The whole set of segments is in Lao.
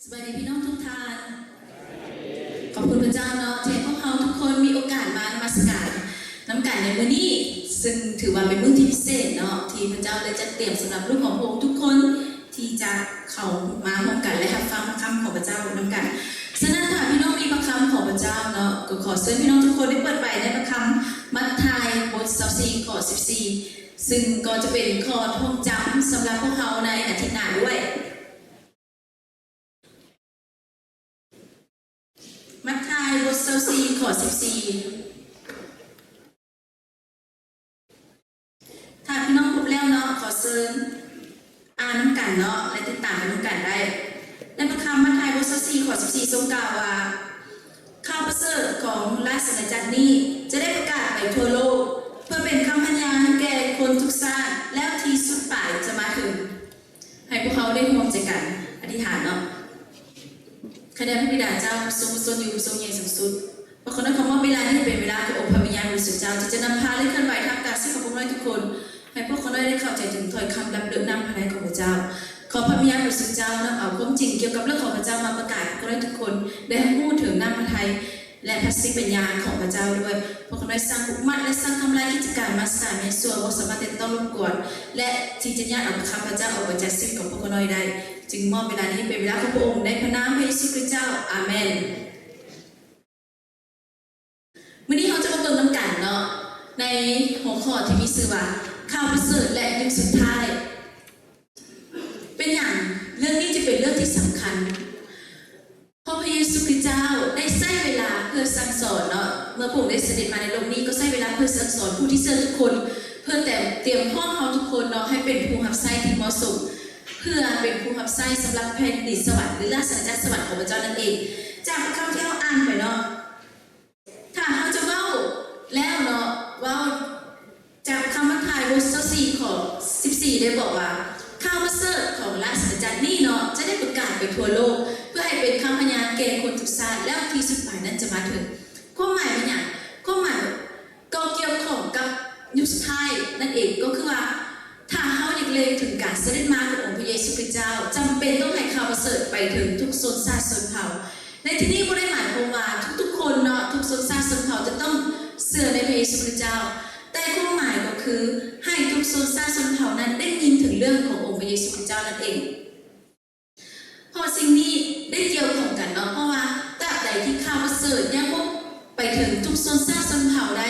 ສະບາຍດີພີ່ນ້ອງທຸກທ່ານ. ຂອບຄຸນພະເຈົ້າເນາະ ທີ່ໃຫ້ພວກເຮົາທຸກຄົນມີໂອກາດມານະມັດສະການນຳກັນໃນມື້ນີ້, ຊຶ່ງຖືວ່າເປັນມື້ທີ່ພິເສດເນາະ ທີ່ພະເຈົ້າໄດ້ຈັດຕຽມສຳລັບລູກຂອງພະອົງທຸກຄົນ ທີ່ຈະເຂົ້າມາຮ່ວມກັນ ແລະ ຮັບຟັງພະຄຳຂອງພະເຈົ້ານຳກັນ. ສະນັ້ນ ຖ້າພີ່ນ້ອງມີພະຄຳຂອງພະເຈົ້າເນາະ ກໍຂໍເຊີນພີ່ນ້ອງທຸກຄົນໄດ້ເປີດໄປໃນພະຄຳມັດທາຍ ບົດຊາວສີ່ ຂໍ້ສິບສີ່ ຊຶ່ງກໍຈະເປັນຂໍ້ທ່ອງຈຳສຳລັບພວກເຮົາໃນອາທິດໜ້າດ້ວຍ. ມັດທາຍ ບົດຊາວສີ່ ຂໍ້ສິບສີ່. ຖ້າພີ່ນ້ອງພົບແລ້ວເນາະ ຂໍເຊີນອ່ານນຳກັນເນາະ ແລະ ຕິດຕາມໄປນຳກັນໄດ້. ໃນພະຄຳມັດທາຍ ບົດຊາວສີ່ ຂໍ້ສິບສີ່ ຊົງກ່າວວ່າ, ຂ່າວປະເສີດຂອງລາຊະອານາຈັກນີ້ຈະໄດ້ປະກາດໄປທົ່ວໂລກ ເພື່ອເປັນຄຳພະຍານແກ່ຄົນທຸກຊາດ ແລ້ວທີ່ສຸດປາຍຈະມາເຖິງ. ໃຫ້ພວກເຮົາໄດ້ຮ່ວມໃຈກັນອະທິຖານເນາະ. ຂ້າແດ່ພະບິດາເຈົ້າ ຊົງຊົນຢູ່ ຊົງໃຫຍ່ສູງສຸດ, ພວກຂ້ານ້ອຍຂໍມອບເວລານີ້ໃຫ້ເປັນເວລາຂອງອົງພະວິນຍານບໍລິສຸດເຈົ້າ ທີ່ຈະນຳພາ ແລະ ເຄື່ອນໄຫວທ່າມກາງຊີວິດຂອງພວກນ້ອຍທຸກຄົນ, ໃຫ້ພວກຂ້ານ້ອຍໄດ້ເຂົ້າໃຈເຖິງຖ້ອຍຄຳລັບເລິກນ້ຳພະໄທຂອງພະເຈົ້າ. ຂໍພະວິນຍານບໍລິສຸດເຈົ້ານຳເອົາຄວາມຈິງກ່ຽວກັບເລື່ອງຂອງພະເຈົ້າມາປະກາດໃຫ້ພວກຂ້ານ້ອຍທຸກຄົນໄດ້ຮູ້ເຖິງນ້ຳພະໄທ ແລະ ພະສະຕິປັນຍາຂອງພະເຈົ້າດ້ວຍ. ພວກຂ້ານ້ອຍສ້າງຜູກມັດ ແລະ ສ້າງທຳລາຍກິດຈະການມາສານໃນຊົ່ວບໍ່ສາມາດແຕະຕ້ອງລົບກວນ ແລະ ທີ່ຈະຍາດເອົາຄຳພະເຈົ້າອອກໄປຈາກຊີວິດຂອງພວກຂ້ານ້ອຍໄດ້. ຈຶ່ງມອບເວລານີ້ໃຫ້ເປັນເວລາຂອງພະອົງ ໃນພະນາມພະເຢຊູຄຣິສເຈົ້າ. ອາເມນ. ມື້ນີ້ເຮົາຈະມາເບິ່ງນຳກັນເນາະ ໃນຫົວຂໍ້ທີ່ມີຊື່ວ່າ ຂ່າວປະເສີດ ແລະ ຍຸກສຸດທ້າຍ. ເປັນຫຍັງເລື່ອງນີ້ຈຶ່ງເປັນເລື່ອງທີ່ສຳຄັນ? ເພາະພະເຢຊູຄຣິສເຈົ້າໄດ້ໃຊ້ເວລາເພື່ອສັ່ງສອນເນາະ ເມື່ອພະອົງໄດ້ສະເດັດມາໃນໂລກນີ້ ກໍໃຊ້ເວລາເພື່ອສັ່ງສອນຜູ້ທີ່ເຊື່ອທຸກຄົນ ເພື່ອແຕ່ ຕຽມພ້ອມເຮົາທຸກຄົນເນາະ ໃຫ້ເປັນຜູ້ຮັບໃຊ້ທີ່ເໝາະສົມ ເພື່ອເປັນຜູ້ຮັບໃຊ້ສຳລັບແຜ່ນດິນສະຫວັນ ຫຼື ລາຊະອານາຈັກສະຫວັນຂອງພະເຈົ້ານັ້ນເອງ. ຈາກຄຳທີ່ເຮົາອ່ານໄປເນາະ ຖ້າເຮົາຈະເວົ້າແລ້ວເນາະ ເວົ້າຈາກຄຳມັດທາຍ ບົດຊາວສີ່ ຂໍ້ສິບສີ່ ໄດ້ບອກວ່າ ຂ່າວປະເສີດຂອງລາຊະອານາຈັກນີ້ເນາະ ຈະໄດ້ປະກາດໄປທົ່ວໂລກ ເພື່ອໃຫ້ເປັນຄຳພະຍານແກ່ຄົນທຸກຊາດ ແລ້ວທີ່ສຸດໝາຍນັ້ນຈະມາເຖິງ. ຄວາມໝາຍແມ່ນຫຍັງ? ຄວາມໝາຍ ກໍກ່ຽວຂ້ອງກັບຍຸກສຸດທ້າຍນັ້ນເອງ ກໍຄືວ່າ ຖ້າເຮົາຢາກເລັງເຖິງການສະເດັດມາຂອງອົງພະເຢຊູຄຣິສເຈົ້າ ຈຳເປັນຕ້ອງໃຫ້ຂ່າວປະເສີດໄປເຖິງທຸກຊົນຊາດຊົນເຜົ່າ. ໃນທີ່ນີ້ບໍ່ໄດ້ໝາຍຄວາມວ່າທຸກໆຄົນເນາະ ທຸກຊົນຊາດຊົນເຜົ່າຈະຕ້ອງເຊື່ອໃນພະເຢຊູຄຣິສເຈົ້າ, ແຕ່ຄວາມໝາຍກໍຄືໃຫ້ທຸກຊົນຊາດຊົນເຜົ່ານັ້ນໄດ້ຍິນເຖິງເລື່ອງຂອງອົງພະເຢຊູຄຣິສເຈົ້ານັ້ນເອງ. ເພາະສິ່ງນີ້ໄດ້ກ່ຽວຂ້ອງກັນເນາະ ເພາະວ່າຕາບໃດທີ່ຂ່າວປະເສີດຍັງບໍ່ໄປເຖິງທຸກຊົນຊາດຊົນເຜົ່າໄດ້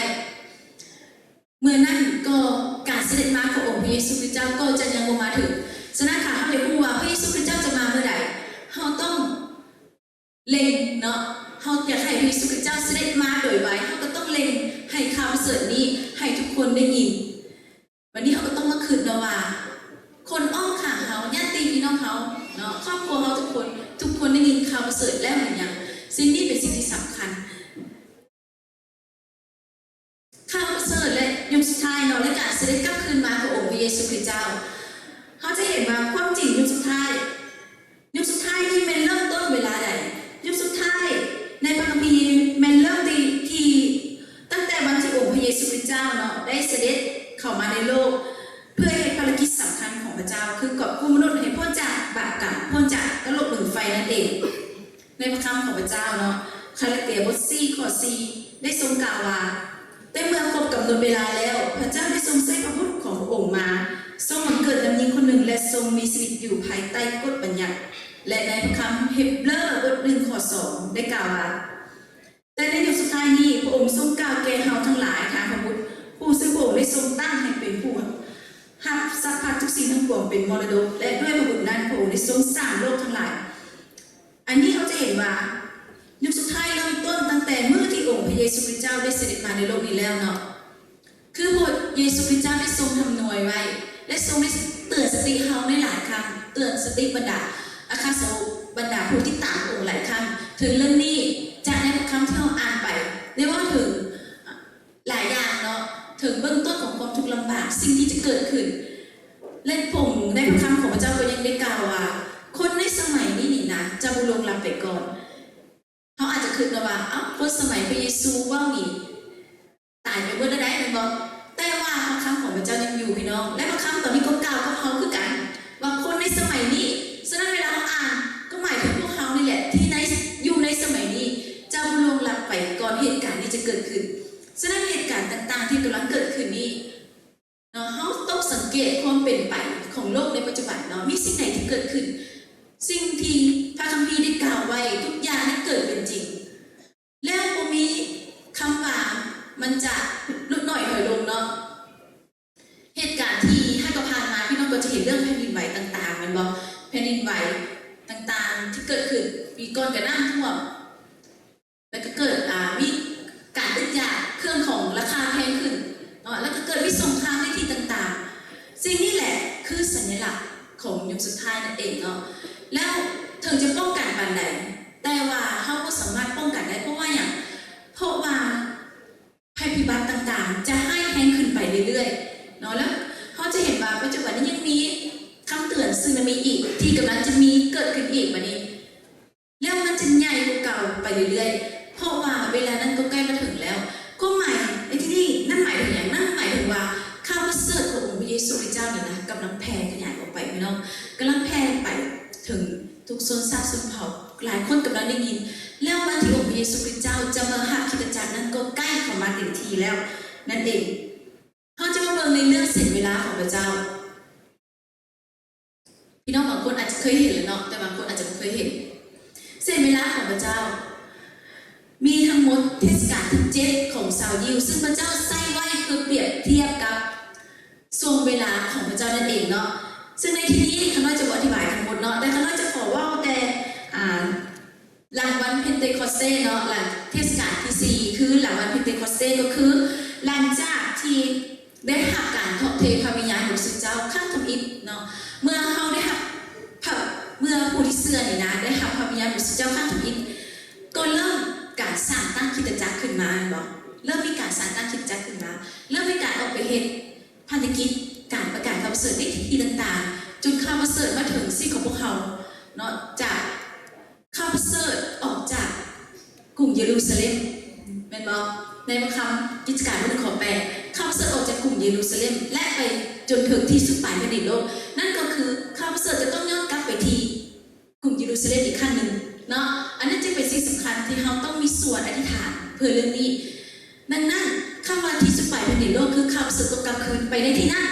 ເມື່ອນັ້ນກໍການສະເດັດມາຂອງອົງພະເຢຊູຄຣິສເຈົ້າກໍຈະຍັງບໍ່ມາເຖິງ. ສະນັ້ນ ຖ້າເຮົາຢາກຮູ້ວ່າພະເຢຊູຄຣິສເຈົ້າຈະມາເມື່ອໃດ ເຮົາຕ້ອງເລັ່ງເນາະ, ເຮົາຢາກໃຫ້ພະເຢຊູຄຣິສເຈົ້າສະເດັດມາໂດຍໄວ ເຮົາກໍຕ້ອງເລັ່ງໃຫ້ຂ່າວປະເສີດນີ້ໃຫ້ທຸກຄົນໄດ້ຍິນ. ບັດນີ້ເຮົາກໍຕ້ອງມາຄິດເນາະວ່າ ຄົນອ້ອມຂ້າງເຮົາ ຍາດຕິພີ່ນ້ອງເຮົາເນາະ ຄອບຄົວເຮົາທຸກຄົນ ທຸກຄົນໄດ້ຍິນຂ່າວປະເສີດແລ້ວຫຼືຍັງ? ສິ່ງນີ້ເປັນສິ່ງທີ່ສຳຄັນ. ຂ່າວປະເສີດ ແລະ ຍຸກສຸດທ້າຍເນາະ ແລະ ການສະເດັດກັບຄືນມາຂອງອົງພະເຢຊູຄຣິສເຈົ້າ ເຮົາຈະເຫັນວ່າຄວາມຈິງຍຸກສຸດທ້າຍ ຍຸກສຸດທ້າຍນີ້ແມ່ນເລີ່ມຕົ້ນເວລາໃດ? ຍຸກສຸດທ້າຍໃນພະຄຳພີແມ່ນເລີ່ມທີ່ ທີ່ຕັ້ງແຕ່ວັນທີ່ອົງພະເຢຊູຄຣິສເຈົ້າເນາະ ໄດ້ສະເດັດເຂົ້າມາໃນໂລກ ເພື່ອເຮັດພາລະກິດສຳຄັນຂອງພະເຈົ້າ ຄືກອບກູ້ມະນຸດໃຫ້ພົ້ນຈາກບາບກຳ ພົ້ນຈາກນະລົກເບິ່ງໄຟນັ້ນເອງ. ໃນພະຄຳຂອງພະເຈົ້າເນາະ ກາລາເຕຍບົດສີ່ ຂໍ້ສີ່ ໄດ້ຊົງກ່າວວ່າ ແຕ່ເມື່ອຄົບກຳນົດເວລາແລ້ວ ພະເຈົ້າໄດ້ຊົງໃຊ້ພະບຸດຂອງພະອົງມາ ຊົງບັງເກີດນຳຍິງຄົນໜຶ່ງ ແລະ ຊົງມີຊີວິດຢູ່ພາຍໃຕ້ກົດບັນຍັດ ແລະ ໃນພະຄຳເຮັບເຣີບົດໜຶ່ງ ຂໍ້ສອງ ໄດ້ກ່າວວ່າ ແຕ່ໃນຍຸກສຸດທ້າຍນີ້ ພະອົງຊົງກ່າວແກ່ເຮົາທັງຫຼາຍ ທາງພະບຸດ ຜູ້ຊຶ່ງພະອົງໄດ້ຊົງຕັ້ງໃຫ້ເປັນຜູ້ຮັບສັບພັດທຸກສິ່ງທັງປວງເປັນມໍລະດົກ ແລະ ດ້ວຍພະບຸດນັ້ນ ພະອົງໄດ້ຊົງສ້າງໂລກທັງຫຼາຍ. ອັນນີ້ເຮົາຈະເຫັນວ່າ ຍຸກສຸດທ້າຍເລີ່ມຕົ້ນຕັ້ງແຕ່ມື້ທີ່ອົງພະເຢຊູຄຣິສເຈົ້າໄດ້ສະເດັດມາໃນໂລກນີ້ແລ້ວເນາະ ຄືພະເຢຊູຄຣິສເຈົ້າໄດ້ຊົງທຳນວຍໄວ້ ແລະ ຊົງໄດ້ເຕືອນສະຕິເຮົາໃນຫຼາຍຄັ້ງ ເຕືອນສະຕິບັນດາອັກຄະສາວົກ ບັນດາຜູ້ຕິດຕາມພະອົງຫຼາຍຄັ້ງ ເຖິງເລື່ອງນີ້. ຈາກໃນພະຄຳທີ່ເຮົາອ່ານໄປ ໄດ້ເວົ້າເຖິງ ຫຼາຍຢ່າງເນາະ ເຖິງເບື້ອງຕົ້ນຂອງຄວາມທຸກລຳບາກ ສິ່ງທີ່ຈະເກີດຂຶ້ນ ແລະ ພະອົງໃນພະຄຳຂອງພະເຈົ້າກໍຍັງໄດ້ກ່າວວ່າ ຄົນໃນສະໄໝນີ້ນີ້ນະ ຈະບໍ່ລ່ວງລັບໄປກ່ອນ. ເຮົາອາດຈະຄິດເນາະວ່າ ເອົ້າ ຄົນສະໄໝພະເຢຊູເວົ້ານີ້ຕາຍໄປເບິດແລ້ວໃດ໋ ແມ່ນບໍ່? ແຕ່ວ່າພະຄຳຂອງພະເຈົ້າຍັງຢູ່ ພີ່ນ້ອງ ແລະ ພະຄຳຕອນນີ້ກໍກ່າວກັບເຮົາຄືກັນ ວ່າຄົນໃນສະໄໝນີ້. ສະນັ້ນ ເວລາເຮົາອ່ານ ກໍໝາຍເຖິງພວກເຮົາ ກດຄວາມເປັນໄປຂອງໂລກໃນປັດຈຸບັນເນາະ ມີສິ່ງໃດທີ່ເກີດຂຶ້ນ? ສິ່ງທີ່ພະຄຳພີໄດ້ກ່າວໄວ້ທຸກຢ່າງນັ້ນເກີດເປັນຈິງ ແລ້ວບໍ່ມີຄຳວ່າມັນຈະຫຼຸດໜ້ອຍຖອຍລົງເນາະ. ເຫດການທີ່ຫາກະຜ່ານມາ ພີ່ນ້ອງກໍຈະເຫັນເລື່ອງແຜ່ນດິນໄຫວຕ່າງໆ ແມ່ນບໍ່? ແຜ່ນດິນໄຫວຕ່າງໆທີ່ເກີດຂຶ້ນ ປີກ່ອນກໍນ້ຳຖ້ວມ ແລ້ວກໍເກີດ ອາ ມີການອຶດຢາກ ເຄື່ອງຂອງລາຄາແພງຂຶ້ນເນາະ ແລ້ວກໍເກີດມີສົງຄາມໃນທີ່ຕ່າງໆ. ສິ່ງນີ້ແຫຼະຄືສັນຍະລັກຂອງຍຸກສຸດທ້າຍນັ້ນເອງເນາະ. ແລ້ວເຖິງຈະປ້ອງກັນປານໃດ ແຕ່ວ່າເຮົາບໍ່ສາມາດປ້ອງກັນໄດ້ ເພາະວ່າຫຍັງ? ເພາະວ່າ ໄພພິບັດຕ່າງໆຈະຮ້າຍແຮງຂຶ້ນໄປເລື້ອຍໆເນາະ ແລ້ວເຮົາຈະເຫັນວ່າປັດຈຸບັນນີ້ຍັງມີຄຳເຕືອນສຸນາມິອີກ ທີ່ກຳລັງຈະມີເກີດຂຶ້ນອີກບັດນີ້ ແລ້ວມັນຈະໃຫຍ່ກວ່າເກົ່າໄປເລື້ອຍໆ ເພາະວ່າເວລານັ້ນກໍໃກ້ມາເຖິງແລ້ວ. ຄວາມໝາຍໃນທີ່ນີ້ນັ້ນໝາຍເຖິງຫຍັງ? ນັ້ນໝາຍເຖິງວ່າຂ່າວປະເສີດຂອງອົງພະເຢຊູຄຣິສເຈົ້ານີ້ນະ ກຳລັງແຜ່ຂະຫຍາຍອອກໄປ ພີ່ນ້ອງ, ກຳລັງແຜ່ໄປເຖິງ ທຸກຊົນຊາດຊົນເຜົ່າ ຫຼາຍຄົນກຳລັງໄດ້ຍິນ ແລ້ວວັນທີ່ອົງພະເຢຊູຄຣິສເຈົ້າຈະມາຮັບຄຣິສຕະຈັກນັ້ນກໍໃກ້ເຂົ້າມາເຕັມທີ່ແລ້ວນັ້ນເອງ. ເຮົາຈະມາເບິ່ງໃນເລື່ອງເສັ້ນເວລາຂອງພະເຈົ້າ. ພີ່ນ້ອງບາງຄົນອາດຈະເຄີຍເຫັນແລ້ວເນາະ ແຕ່ບາງຄົນອາດຈະບໍ່ເຄີຍເຫັນ. ເສັ້ນເວລາຂອງພະເຈົ້າ ມີທັງໝົດເທດສະການທັງເຈັດຂອງຊາວຢິວ ຊຶ່ງພະເຈົ້າໃຊ້ໄວ້ເພື່ອປຽບທຽບກັບຊ່ວງເວລາຂອງພະເຈົ້ານັ້ນເອງເນາະ. ຊຶ່ງໃນທີ່ນີ້ຂ້ານ້ອຍຈະບໍ່ອະທິບາຍທັງໝົດເນາະ ແຕ່ຂ້ານ້ອຍຈະຂໍເວົ້າແຕ່ ອ່າ ຫຼັງວັນເພັນເຕຄອສເຕເນາະ ຫຼັງເທດສະການທີສີ່ ຄືຫຼັງວັນເພັນເຕຄອສເຕ ກໍຄືຫຼັງຈາກທີ່ ໄດ້ຮັບການຖ່າຍເທພະວິນຍານບໍລິສຸດເຈົ້າຄັ້ງທຳອິດເນາະ. ເມື່ອເຮົາໄດ້ຮັບພະ ເມື່ອຜູ້ທີ່ເຊື່ອນີ້ນະ ໄດ້ຮັບພະວິນຍານບໍລິສຸດເຈົ້າຄັ້ງທຳອິດ ກໍເລີ່ມການສ້າງຕັ້ງຄຣິສຕະຈັກຂຶ້ນມາ ແມ່ນບໍ່? ເລີ່ມມີການສ້າງຕັ້ງຄຣິສຕະຈັກຂຶ້ນມາ ເລີ່ມມີການອອກໄປເຮັດພາລະກິດ ການປະກາດຂ່າວປະເສີດໃນທີ່ຕ່າງໆ ຈົນຂ່າວປະເສີດມາເຖິງຊີວິດຂອງພວກເຮົາເນາະ ຈາກ ຂ່າວປະເສີດອອກຈາກກຸງເຢຣູຊາເລັມ ແມ່ນບໍ່? ໃນພະຄຳກິດຈະການບົດໜຶ່ງ ຂໍ້ແປດ ຂ່າວປະເສີດອອກຈາກກຸງເຢຣູຊາເລັມ ແລະ ໄປຈົນເຖິງທີ່ສຸດປາຍແຜ່ນດິນໂລກ. ນັ້ນກໍຄືຂ່າວປະເສີດຈະຕ້ອງຍ້ອນກັບໄປທີ່ກຸງເຢຣູຊາເລັມອີກຄັ້ງໜຶ່ງເນາະ. ອັນນັ້ນຈຶ່ງເປັນສິ່ງສຳຄັນທີ່ເຮົາຕ້ອງມີສ່ວນອະທິຖານເພື່ອເລື່ອງນີ້. ດັ່ງນັ້ນ ຄຳວ່າທີ່ສຸດປາຍແຜ່ນດິນໂລກ ຄືຄຳສະຕົກກັບຄືນໄປໃນທີ່ນັ້ນ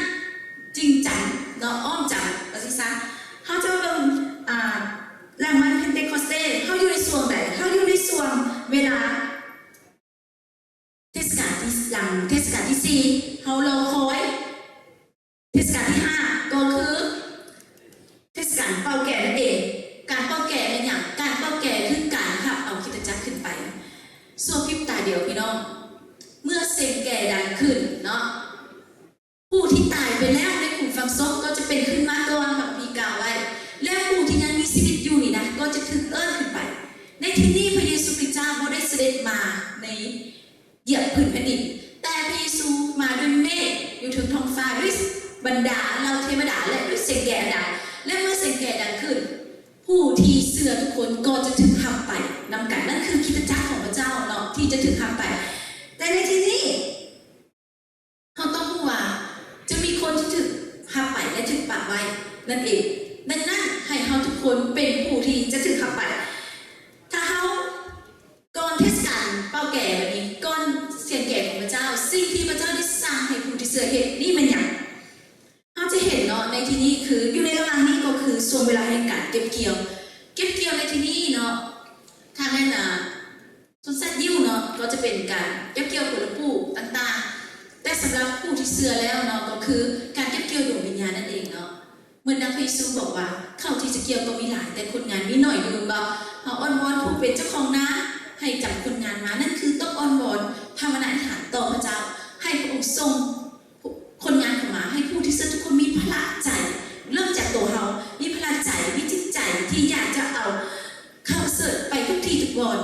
ຈຶ່ງຈຳເນາະ ອ້ອມຈຳວ່າຊັ້ນຊະ. ເຮົາຈະເບິ່ງ ອ່າ ຫຼັງວັນເພັນເຕຄອສເຕ ເຮົາຢູ່ໃນຊ່ວງໃດ? ເຮົາຢູ່ໃນຊ່ວງເວລາເທດສະການທີ່ ຫຼັງເທດສະການທີສີ່ ເຮົາລໍຄອຍ. ເທດສະການທີຫ້າ ກໍຄືເທດສະການເປົ່າແກະນັ້ນເອງ. ການເປົ່າແກະແມ່ນຫຍັງ? ການເປົ່າແກະຄືການຮັບເອົາຄຣິສຕະຈັກຂຶ້ນໄປ. ຊົ່ວພຣິບຕາດຽວ ພີ່ນ້ອງ, ເມື່ອເສັງແກດັງຂຶ້ນເນາະ, ຜູ້ທີ່ຕາຍໄປແລ້ວໃນຂຸມຝັງສົບກໍຈະເປັນຂຶ້ນມາຄືວ່າພະຄຳພີກ່າວໄວ້, ແລະ ຜູ້ທີ່ຍັງມີຊີວິດຢູ່ນີ້ນະ ກໍຈະຖືກເອີ້ນຂຶ້ນໄປ. ໃນທີ່ນີ້ພະເຢຊູຄຣິສເຈົ້າບໍ່ໄດ້ສະເດັດມາໃນ ຢຽບພື້ນແຜ່ນດິນ, ແຕ່ພະເຢຊູມາດ້ວຍເມກຢູ່ເທິງທ້ອງຟ້າ ດ້ວຍບັນດາເຫຼົ່າເທວະດາ ແລະ ດ້ວຍເສັງແກອັນດັງ. ແລະ ເມື່ອເສັງແກດັງຂຶ້ນ, ຜູ້ທີ່ເຊື່ອທຸກຄົນກໍຈະຖືກຮັບໄປນຳກັນ. ນັ້ນຄືຄຣິສຕະຈັກຂອງພະເຈົ້າເນາະ ທີ່ຈະຖືກຮັບໄປ. ແຕ່ໃນທີ່ນີ້ ເຮົາຕ້ອງຮູ້ວ່າຈະມີຄົນທີ່ຖືກຮັບໄປ ແລະ ຖືກປະໄວ້ນັ້ນເອງ. ດັ່ງນັ້ນ ໃຫ້ເຮົາທຸກຄົນເປັນຜູ້ທີ່ຈະຖືກຮັບໄປ. ຖ້າເຮົາ ກ່ອນເທດສະການເປົ່າແກະແບບນີ້, ກ່ອນສຽງແກຂອງພະເຈົ້າ, ສິ່ງທີ່ພະເຈົ້າໄດ້ສັ່ງໃຫ້ຜູ້ທີ່ເຊື່ອເຮັດນີ້ແມ່ນຫຍັງ? ເຮົາຈະເຫັນເນາະ ໃນທີ່ນີ້ຄື ຢູ່ໃນລະຫວ່າງນີ້ກໍຄືຊ່ວງເວລາແຫ່ງການເກັບກ່ຽວ. ເກັບກ່ຽວໃນທີ່ນີ້ເນາະ ຖ້າແມ່ນ ອ່າ ຊົນຊາດຢິວເນາະ ກໍຈະເປັນການເກັບກ່ຽວຜົນລະປູກຕ່າງໆ, ແຕ່ສຳລັບຜູ້ທີ່ເຊື່ອແລ້ວເນາະ ກໍຄືການເກັບກ່ຽວດວງວິນຍານນັ້ນເອງເນາະ. ເໝືອນດັ່ງພະເຢຊູບອກວ່າ ເຂົ້າທີ່ຈະກ່ຽວກໍມີຫຼາຍ ແຕ່ຄົນງານມີໜ້ອຍຢູ່ ແມ່ນບໍ່? ເຮົາອ້ອນວອນຜູ້ເປັນເຈົ້າຂອງນາໃຫ້ຈ້າງຄົນງານມາ, ນັ້ນຄືຕ້ອງອ້ອນວອນພາວະນາອະທິຖານຕໍ່ພະເຈົ້າ ໃຫ້ພະອົງສົ່ງຄົນງານເຂົ້າມາ, ໃຫ້ຜູ້ທີ່ເຊື່ອທຸກຄົນມີພະລະໃຈ, ເລີ່ມຈາກຕົວເຮົາ ມີພະລະໃຈ, ມີຈິດໃຈທີ່ຢາກຈະເອົາຂ່າວປະເສີດໄປທຸກທີ່ທຸກບ່ອນ.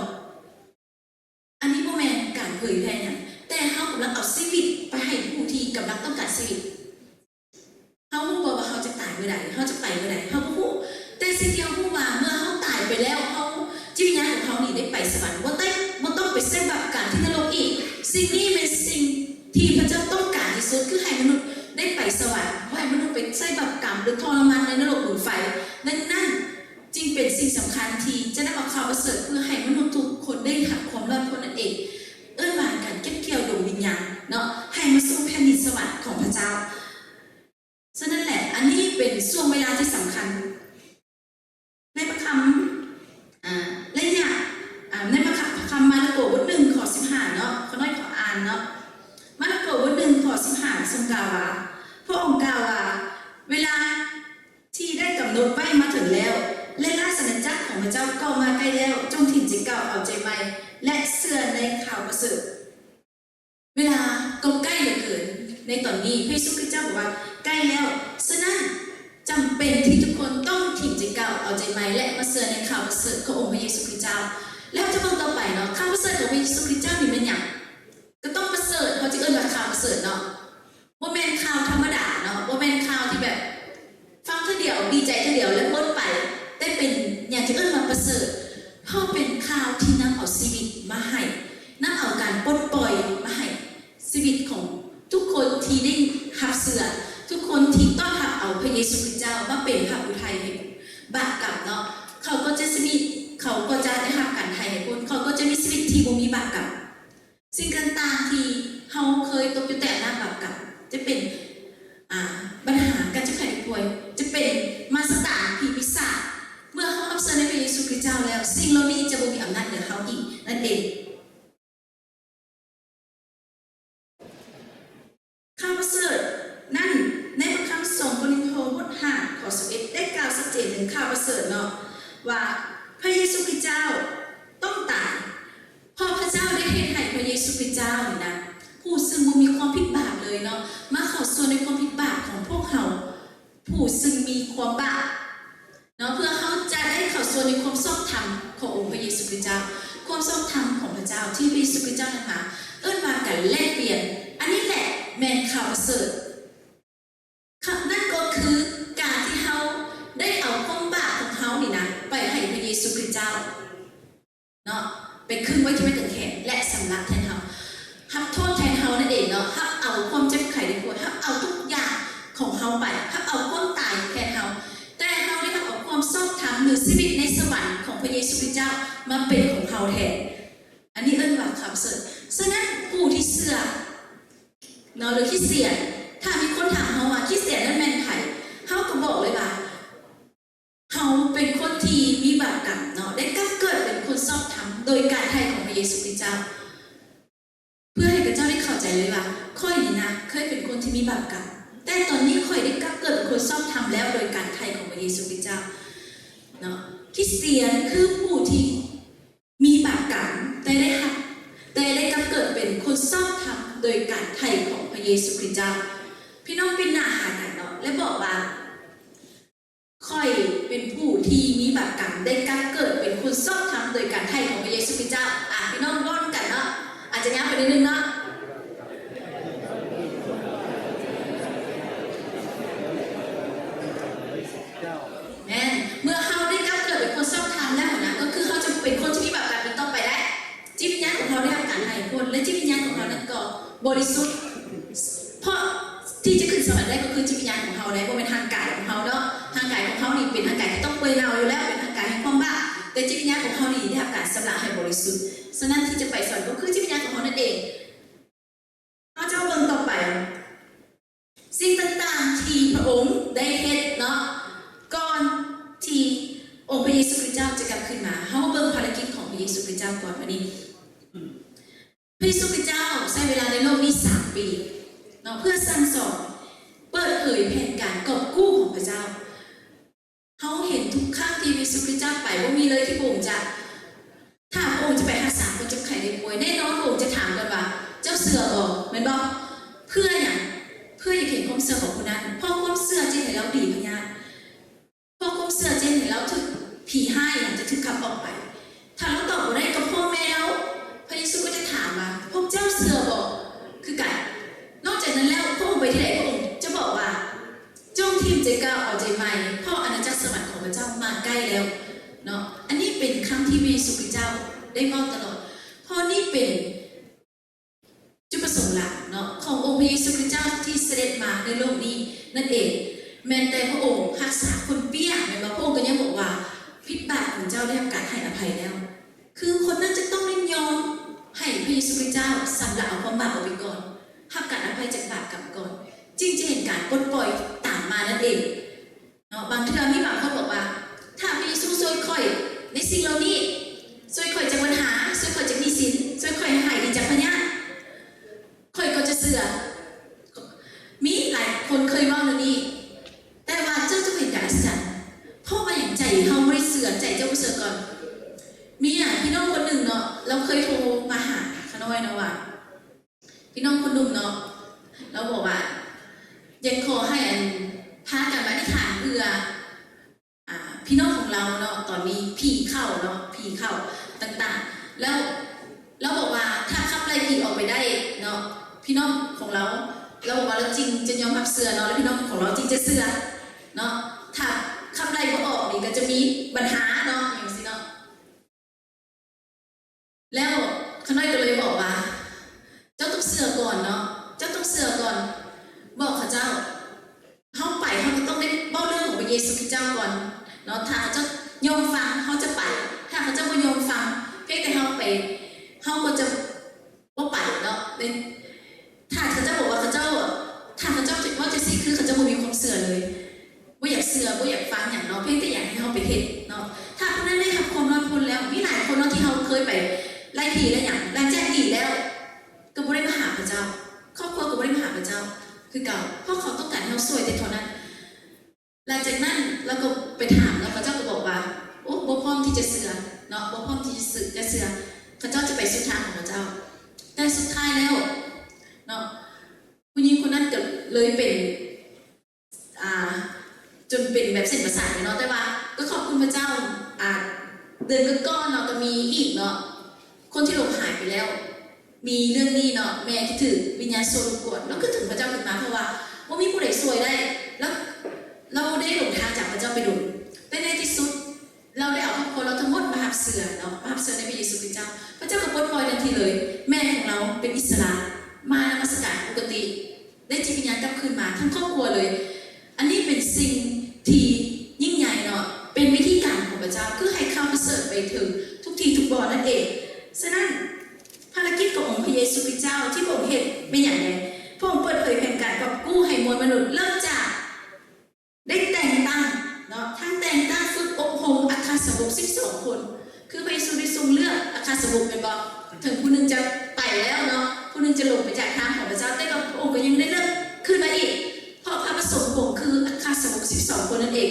ອັນນີ້ບໍ່ແມ່ນການເຜີຍແຜ່ຫຍັງ, ແຕ່ເຮົາກຳລັງເອົາຊີວິດໄປໃຫ້ຜູ້ທີ່ກຳລັງຕ້ອງການຊີວິດ. ເຮົາຮູ້ບໍ່ວ່າເຮົາຈະຕາຍເມື່ອໃດ? ເຮົາຈະໄປເມື່ອໃດ? ເຮົາບໍ່ຮູ້. ແຕ່ສິ່ງທີ່ເຮົາຮູ້ວ່າ ເມື່ອເຮົາຕາຍໄປແລ້ວ, ເຮົາ, ຈິດວິນຍານຂອງເຮົານີ້ໄດ້ໄປສະຫວັນ, ບໍ່ໄດ້, ບໍ່ຕ້ອງໄປໃຊ້ບາບກຳທີ່ນະລົກອີກ. ສິ່ງນີ້ແມ່ນສິ່ງທີ່ພະເຈົ້າຕ້ອງການທີ່ສຸດ, ຄືໃຫ້ມະນຸດໄດ້ໄປສະຫວັນ, ບໍ່ໃຫ້ມະນຸດໄປໃຊ້ບາບກຳ ຫຼື ທໍລະມານໃນນະລົກໝູນໄຟ. ດັ່ງນັ້ນ, ຈຶ່ງເປັນສິ່ງສຳຄັນທີ່ຈະນຳເອົາຂ່າວປະເສີດເພື່ອໃຫ້ມະນຸດທຸກຄົນໄດ້ຮັບຄວາມລອດພົ້ນນັ້ນເອງ. ເອີ້ນວ່າການເກັບກ່ຽວດວງວິນຍານເນາະ ໃຫ້ມາສູ່ແຜ່ນດິນສະຫວັນຂອງພະເຈົ້າ. ຊ່ວງເວລາທີ່ສຳຄັນ. ໃນພະຄຳ ອາ ໄລຍະ ອາ ໃນພະຄຳ ພະຄຳມາລະໂກບົດໜຶ່ງ ຂໍ້ສິບຫ້າເນາະ, ຂ້ານ້ອຍຂໍອ່ານເນາະ. ມາລະໂກບົດໜຶ່ງ ຂໍ້ສິບຫ້າ ຊົງກ່າວວ່າ, ພະອົງກ່າວວ່າ, ເວລາທີ່ໄດ້ກຳນົດໄວ້ມາເຖິງແລ້ວ ແລະ ລາຊະອານາຈັກຂອງພະເຈົ້າກໍມາໃກ້ແລ້ວ, ຈົ່ງຖິ້ມໃຈເກົ່າ ເອົາໃຈໃໝ່ ແລະ ເຊື່ອໃນຂ່າວປະເສີດ. ເວລາກໍໃກ້ເຫຼືອເກີນ. ໃນຕອນນີ້ພະເຢຊູຄຣິສຕເຈົ້າບອກວ່າໃກ້ແລ້ວ. ສະນັ້ນ, ຈຳເປັນທີ່ທຸກຄົນຕ້ອງຖິ້ມໃຈເກົ່າ ເອົາໃຈໃໝ່ ແລະ ມາເຊື່ອໃນຂ່າວປະເສີດຂອງອົງພະເຢຊູຄຣິສຕເຈົ້າ. ແລ້ວເຮົາຈະເບິ່ງຕໍ່ໄປເນາະ, ຂ່າວປະເສີດຂອງພະເຢຊູຄຣິສຕເຈົ້ານີ້ແມ່ນຫຍັງ? ກໍຕ້ອງປະເສີດ, ເຮົາຈະເອີ້ນວ່າຂ່າວປະເສີດເນາະ. ບໍ່ແມ່ນຂ່າວທຳມະດາເນາະ, ບໍ່ແມ່ນຂ່າວທີ່ແບບຟັງເທື່ອດຽວ ດີໃຈເທື່ອດຽວແລ້ວໝົດໄປ, ແຕ່ເປັນຫຍັງທີ່ເອີ້ນວ່າປະເສີດ, ເພາະເປັນຂ່າວທີ່ນຳເອົາຊີວິດມາໃຫ້, ນຳເອົາການປົດປ່ອຍມາໃຫ້ຊີວິດຂອງທຸກຄົນທີ່ໄດ້ຮັບເຊື່ອ, ທຸກຄົນທີ່ຕ້ອນຮັບເອົາພະເຢຊູຄຣິສຕເຈົ້າມາເປັນພະຜູ້ໄຖ່ໃຫ້ບາບກຳເນາະ, ເຂົາກໍຈະຊີວິດ, ເຂົາກໍຈະໄດ້ຮັບການໄຖ່ໃຫ້ພົ້ນ, ເຂົາກໍຈະມີຊີວິດທີ່ບໍ່ມີບາບກຳ. ສິ່ງຕ່າງໆທີ່ເຮົາເຄີຍຕົກຢູ່ໃຕ້ອຳນາດບາບກຳ ຈະເປັນ ອາ ບັນຫາການເຈັບໄຂ້ໄດ້ປ່ວຍ, ຈະເປັນມານຊາຕານ, ຜີປີສາດ, ເມື່ອເຮົາຮັບເຊື່ອໃນພະເຢຊູຄຣິສຕເຈົ້າແລ້ວ, ສິ່ງເຫຼົ່ານີ້ຈະບໍ່ມີອຳນາດເໜືອເຮົາອີກນັ້ນເອງ. ຂ່າວປະເສີດນັ້ນ ໃນພະຄຳສອງໂກລິນໂທບົດຫ້າ ຂໍ້ຊາວເອັດ ໄດ້ກ່າວຊັດເຈນເຖິງຂ່າວປະເສີດເນາະ ວ່າພະເຢຊູຄຣິສຕເຈົ້າຕ້ອງຕາຍ, ເພາະພະເຈົ້າໄດ້ເຮັດໃຫ້ພະເຢຊູຄຣິສຕເຈົ້ານີ້ນະ ຜູ້ຊຶ່ງບໍ່ມີຄວາມຜິດບາບເລີຍເນາະ ມາເຂົ້າສ່ວນໃນຄວາມຜິດບາບຂອງພວກເຮົາ ຜູ້ຊຶ່ງມີຄວາມບາບ ເນາະ ເພື່ອເຮົາຈະໄດ້ເຂົ້າສູ່ໃນຄວາມຊອບທຳຂອງອົງພະເຢຊູຄຣິສຕເຈົ້າ, ຄວາມຊອບທຳຂອງພະເຈົ້າທີ່ພະເຢຊູຄຣິສຕເຈົ້ານຳມາ, ເອີ້ນວ່າການແລກປ່ຽນ. ອັນນີ້ແຫຼະແມ່ນຂ່າວປະເສີດ. ນັ້ນກໍຄືການທີ່ເຮົາໄດ້ເອົາຄວາມບາບຂອງເຮົານີ້ນະ ໄປໃຫ້ພະເຢຊູຄຣິສຕເຈົ້າ. ເນາະ ໄປຄຶງໄວ້ທີ່ໄມ້ກາງແຂນ ແລະ ຊຳລະແທນເຮົາ, ຮັບໂທດແທນເຮົານັ້ນເອງເນາະ, ຮັບເອົາຄວາມເຈັບໄຂ້ໄດ້ປ່ວຍ, ຮັບເອົາທຸກຢ່າງຂອງເຮົາໄປ, ຮັບເອົາຄວາມຕາຍແທນເຮົາ, ແຕ່ເຮົາໄດ້ຮັບເອົາຄວາມຊອບທຳ ຫຼື ຊີວິດໃນສະຫວັນຂອງພະເຢຊູຄຣິສຕເຈົ້າມາເປັນຂອງເຮົາແທນ. ອັນນີ້ເອີ້ນວ່າຄຳເສີດ. ສະນັ້ນ ຜູ້ທີ່ເຊື່ອເນາະ ຫຼື ຄຣິສຕຽນ, ຖ້າມີຄົນຖາມເຮົາວ່າ ຄຣິສຕຽນນັ້ນແມ່ນໃຜ? ເຮົາກໍບອກເລີຍວ່າ ເຮົາເປັນຄົນທີ່ມີບາບກຳເນາະ ໄດ້ກັບເກີດເປັນຄົນຊອບທຳໂດຍການໄຖ່ຂອງພະເຢຊູຄຣິສຕເຈົ້າ. ເພື່ອໃຫ້ຂະເຈົ້າໄດ້ເຂົ້າໃຈເລີຍວ່າ ຂ້ອຍນີ້ນະ ເຄີຍເປັນຄົນທີ່ມີບາບກຳ, ແຕ່ຕອນນີ້ຂ້ອຍໄດ້ກັບເກີດເປັນຄົນຊອບທຳແລ້ວໂດຍການໄຖ່ຂອງພະເຢຊູຄຣິສຕເຈົ້າເນາະ. ຄຣິສຕຽນຄືຜູ້ທີ່ມີບາບກຳ ແຕ່ໄດ້ຮັບ ແຕ່ໄດ້ກັບເກີດເປັນຄົນຊອບທຳໂດຍການໄຖ່ຂອງພະເຢຊູຄຣິສຕເຈົ້າ. ພີ່ນ້ອງປິ່ນໜ້າຫາກັນເນາະ ແລະ ບອກວ່າ ຂ້ອຍເປັນຜູ້ທີ່ມີບາບກຳ ໄດ້ກັບເກີດເປັນຄົນຊອບທຳໂດຍການໄຖ່ຂອງພະເຢຊູຄຣິສຕເຈົ້າ. ອາ ພີ່ນ້ອງເວົ້ານຳກັນເນາະ, ອາດຈະຍາວໄປນິດໜຶ່ງເນາະ. ແມ່ນ, ເມື່ອເຮົາໄດ້ກັບເກີດເປັນຄົນຊອບທຳແລ້ວນະ, ກໍຄືເຮົາຈະເປັນຄົນທີ່ມີບາບກຳອີກຕໍ່ໄປແລ້ວ. ຈິດວິນຍານຂອງເຮົາໄດ້ຮັບການໄຖ່ພົ້ນ ແລະ ຈິດວິນຍານຂອງເຮົານັ້ນກໍບໍລິສຸດ. ເພາະທີ່ຈະຂຶ້ນສະຫວັນໄດ້ກໍຄືຈິດວິນຍານຂອງເຮົາແຫຼະ, ບໍ່ແມ່ນຮ່າງກາຍຂອງເຮົາເນາະ. ຮ່າງກາຍຂອງເຮົານີ້ເປັນຮ່າງກາຍທີ່ຕ້ອງເປື່ອຍເນົ່າຢູ່ແລ້ວ, ເປັນຮ່າງກາຍແຫ່ງຄວາມບາບ, ແຕ່ຈິດວິນຍານຂອງເຮົານີ້ໄດ້ຮັບການຊຳລະໃຫ້ບໍລິສຸດ. ສະນັ້ນທີ່ຈະໄປສະຫວັນກໍຄືຈິດວິນຍານຂອງເຮົານັ້ນເອງ. ເຮົາຈະມາເບິ່ງຕໍ່ໄປ. ສິ່ງຕ່າງໆທີ່ພະອົງໄດ້ເຮັດເນາະ ກ່ອນທີ່ອົງພະເຢຊູຄຣິສຕເຈົ້າຈະກັບຄືນມາ. ເຮົາມາເບິ່ງພາລະກິດຂອງພະເຢຊູຄຣິສຕເຈົ້າກ່ອນ. ບາດນີ້ ພະເຢຊູຄຣິສຕເຈົ້າໃຊ້ເວລາໃນໂລກນີ້ສາມປີເນາະ ເພື່ອສັ່ງສອນ, ເປີດເຜີຍແຜນການກອບກູ້ຂອງພະເຈົ້າ. ເຮົາເຫັນທຸກຄັ້ງທີ່ພະເຢຊູຄຣິສຕເຈົ້າໄປ ບໍ່ມີເລີຍທີ່ພະອົງຈະ ຖ້າພະອົງຈະໄປຮັກສາຄົນເຈັບໄຂ້ໄດ້ປ່ວຍ ແນ່ນອນພະອົງຈະຖາມກ່ອນວ່າ ເຈົ້າເຊື່ອບໍ່? ແມ່ນບໍ່? ເພື່ອຫຍັງ? ເພື່ອຢາກເຫັນຄວາມເຊື່ອຂອງຜູ້ນັ້ນ, ເພາະຄວາມເຊື່ອຈະເຮັດໃຫ້ລາວດີພະຍາດ, ເພາະຄວາມເຊື່ອຈະເຮັດໃຫ້ລາວຖືກຜີຮ້າຍ ຈະຖືກຂັບອອກໄປ. ຖ້າລາວຕອບບໍ່ໄດ້ກັບພໍ່ແມ່ລາວ, ພະເຢຊູກໍຈະຖາມວ່າ ພວກເຈົ້າເຊື່ອບໍ່? ຄືກັນ. ນອກຈາກນັ້ນແລ້ວ ພະອົງໄປທີ່ໃດ ພະອົງຈະບອກວ່າ ຈົ່ງຖິ້ມໃຈເກົ່າເອົາໃຈໃໝ່ ເພາະອານາຈັກສະຫວັນຂອງພະເຈົ້າມາໃກ້ແລ້ວເນາະ. ອັນນີ້ເປັນຄຳທີ່ພະເຢຊູຄຣິສຕເຈົ້າໄດ້ເວົ້າຕະຫຼອດ, ເພາະນີ້ເປັນຈຸດປະສົງຫຼັກເນາະ ຂອງອົງພະເຢຊູຄຣິສຕເຈົ້າທີ່ສະເດັດມາໃນໂລກນີ້ນັ້ນເອງ. ແມ່ນແຕ່ພະອົງຮັກສາຄົນເປ້ຍ ແມ່ນບໍ່? ພະອົງກໍຍັງບອກວ່າ ພິດບາບຂອງເຈົ້າໄດ້ຮັບການໃຫ້ອະໄພແລ້ວ. ຄືຄົນນັ້ນຈະຕ້ອງໄດ້ຍອມໃຫ້ພະເຢຊູຄຣິສຕເຈົ້າຊຳລະເອົາຄວາມບາບອອກໄປກ່ອນ, ຮັບການອະໄພຈາກບາບກຳກ່ອນ, ຈຶ່ງຈະເຫັນການປົດປ່ອຍຕາມມານັ້ນເອງ. ບາງເທື່ອມີບາງຄົນບອກວ່າ ຖ້າພະເຢຊູຊ່ວຍຂ້ອຍໃນສິ່ງເຫຼົ່ານີ້, ຊ່ວຍຂ້ອຍຈາກບັນຫາ, ຊ່ວຍຂ້ອຍຈາກໜີ້ສິນ, ຊ່ວຍຂ້ອຍໃຫ້ໜີຈາກພະຍາດ, ຂ້ອຍກໍຈະເຊື່ອ. ມີຫຼາຍຄົນເຄີຍເວົ້າແນວນີ້, ແຕ່ວ່າເຈົ້າຈະເຫັນການອັດສະຈັນ. ເພາະວ່າຫຍັງໃຈເຮົາບໍ່ໄດ້ເຊື່ອ, ໃຈເຈົ້າບໍ່ເຊື່ອກ່ອນ? ມີຫຍັງ ພີ່ນ້ອງຄົນໜຶ່ງເນາະ, ລາວເຄີຍໂທມາຫາຂ້ານ້ອຍເນາະວ່າ ພີ່ນ້ອງຄົນໜຶ່ງເນາະ, ລາວບອກວ່າ ຢາກຂໍໃຫ້ອັນ ພາກັນມາອະທິຖານເພື່ອ ອ່າ ພີ່ນ້ອງຂອງລາວເນາະ, ຕອນນີ້ຜີເຂົ້າເນາະ, ຜີເຂົ້າຕ່າງໆ. ແລ້ວລາວບອກວ່າ ຖ້າຂັບໄລ່ຜີອອກໄປໄດ້ເນາະ, ພີ່ນ້ອງຂອງລາວ, ລາວບອກວ່າລາວຈຶ່ງຈະຍອມຮັບເຊື່ອເນາະ, ແລ້ວພີ່ນ້ອງຂອງລາວຈຶ່ງຈະເຊື່ອເນາະ. ຖ້າຂັບໄລ່ບໍ່ອອກນີ້ ກໍຈະມີບັນຫາເນາະ, ຫຍັງຊີ້ເນາະ. ແລ້ວຂ້ານ້ອຍກໍເລີຍບອກວ່າ ເຈົ້າຕ້ອງເຊື່ອກ່ອນເນາະ, ເຈົ້າຕ້ອງເຊື່ອກ່ອນ, ບອກເຂົາເຈົ້າ. ເຮົາໄປ ເຮົາກໍຕ້ອງໄດ້ເວົ້າເລື່ອງຂອງພະເຢຊູຄຣິສເຈົ້າກ່ອນເນາະ. ຖ້າເຂົາເຈົ້າຍອມຟັງ ເຮົາຈະໄປ, ຖ້າເຂົາເຈົ້າບໍ່ຍອມຟັງ ພຽງແຕ່ເຮົາໄປ ເຮົາກໍຈະບໍ່ໄປເນາະ. ຖ້າເຂົາເຈົ້າບອກວ່າເຂົາເຈົ້າ ຖ້າເຂົາເຈົ້າເວົ້າຈັ່ງຊີ້ ຄືເຂົາເຈົ້າບໍ່ມີຄວາມເຊື່ອເລີຍ, ບໍ່ຢາກເຊື່ອ ບໍ່ຢາກຟັງຫຍັງເນາະ, ພຽງແຕ່ຢາກໃຫ້ເຮົາໄປເຮັດເນາະ. ຖ້າຜູ້ນັ້ນໄດ້ຮັບຄວາມລອດພົ້ນແລ້ວ, ມີຫຼາຍຄົນເນາະທີ່ເຮົາເຄີຍໄປໄລ່ຜີໄລ່ຫຍັງ, ຫຼັງຈາກດີແລ້ວກໍບໍ່ໄດ້ມາຫາພະເຈົ້າ, ຄອບຄົວກໍບໍ່ໄດ້ມາຫາພະເຈົ້າຄືເກົ່າ, ເພາະເຂົາຕ້ອງການໃຫ້ເຮົາຊ່ວຍແຕ່ເທົ່ານັ້ນ. ຫຼັງຈາກນັ້ນລາວກໍໄປຖາມເນາະ, ເຂົາເຈົ້າກໍບອກວ່າ ໂອ້ ບໍ່ພ້ອມທີ່ຈະເຊື່ອເນາະ, ບໍ່ພ້ອມທີ່ຈະເຊື່ອ, ຈະເຊື່ອ, ເຂົາເຈົ້າຈະໄປສູ່ທາງຂອງເຂົາເຈົ້າ. ແຕ່ສຸດທ້າຍແລ້ວເນາະ ຜູ້ຍິງຄົນນັ້ນກໍເລີຍເປັນ ອ່າ ຈົນເປັນແບບເສັ້ນປະສາດເລີຍເນາະ. ແຕ່ວ່າກໍຂອບຄຸນພະເຈົ້າ, ອ່າ ເດືອນກ່ອນໆເນາະ ກໍມີອີກເນາະ ຄົນທີ່ຫຼົງຫາຍໄປແລ້ວ. ມີເລື່ອງນີ້ເນາະ, ແມ່ທີ່ຖືກວິນຍານຊົ່ວລົບກວນ ລາວຄິດເຖິງພະເຈົ້າຂຶ້ນມາ, ເພາະວ່າບໍ່ມີຜູ້ໃດຊ່ວຍໄດ້ ລາວ ລາວໄດ້ຫຼົງທາງຈາກພະເຈົ້າໄປດົນ. ແຕ່ໃນທີ່ສຸດ ລາວໄດ້ເອົາຄອບຄົວລາວທັງໝົດມາຮັບເຊື່ອເນາະ, ມາຮັບເຊື່ອໃນພະເຢຊູຄຣິສເຈົ້າ. ພະເຈົ້າກໍປົດປ່ອຍທັນທີເລີຍ, ແມ່ຂອງລາວເປັນອິດສະຫຼະ, ມານະມັດສະການປົກກະຕິ, ໄດ້ຈິດວິນຍານກັບຄືນມາທັງຄອບຄົວເລີຍ. ອັນນີ້ເປັນສິ່ງທີ່ຍິ່ງໃຫຍ່ເນາະ, ເປັນວິທີການຂອງພະເຈົ້າ ຄືໃຫ້ຂ່າວປະເສີດໄປເຖິງທຸກທີ່ທຸກບ່ອນນັ້ນເອງ. ສະນັ້ນ ພາລະກິດຂອງອົງພະເຢຊູຄຣິສເຈົ້າທີ່ພະອົງເຮັດແມ່ນຫຍັງແດ່? ພະອົງເປີດເຜີຍແຜນການກອບກູ້ໃຫ້ມວນມະນຸດ, ເລີ່ມຈາກໄດ້ແຕ່ງຕັ້ງເນາະ, ທັງແຕ່ງຕັ້ງຝຶກອົບຮົມອັກຄະສາວົກສິບສອງຄົນ. ຄືພະເຢຊູໄດ້ຊົງເລືອກອັກຄະສາວົກແມ່ນບໍ່? ເຖິງຜູ້ໜຶ່ງຈະໄປແລ້ວເນາະ, ຜູ້ໜຶ່ງຈະຫຼົງໄປຈາກທາງຂອງພະເຈົ້າ, ແຕ່ກໍພະອົງກໍຍັງໄດ້ເລືອກຄືນມາອີກ, ເພາະພະປະສົງຂອງພະອົງຄືອັກຄະສາວົກສິບສອງຄົນນັ້ນເອງ.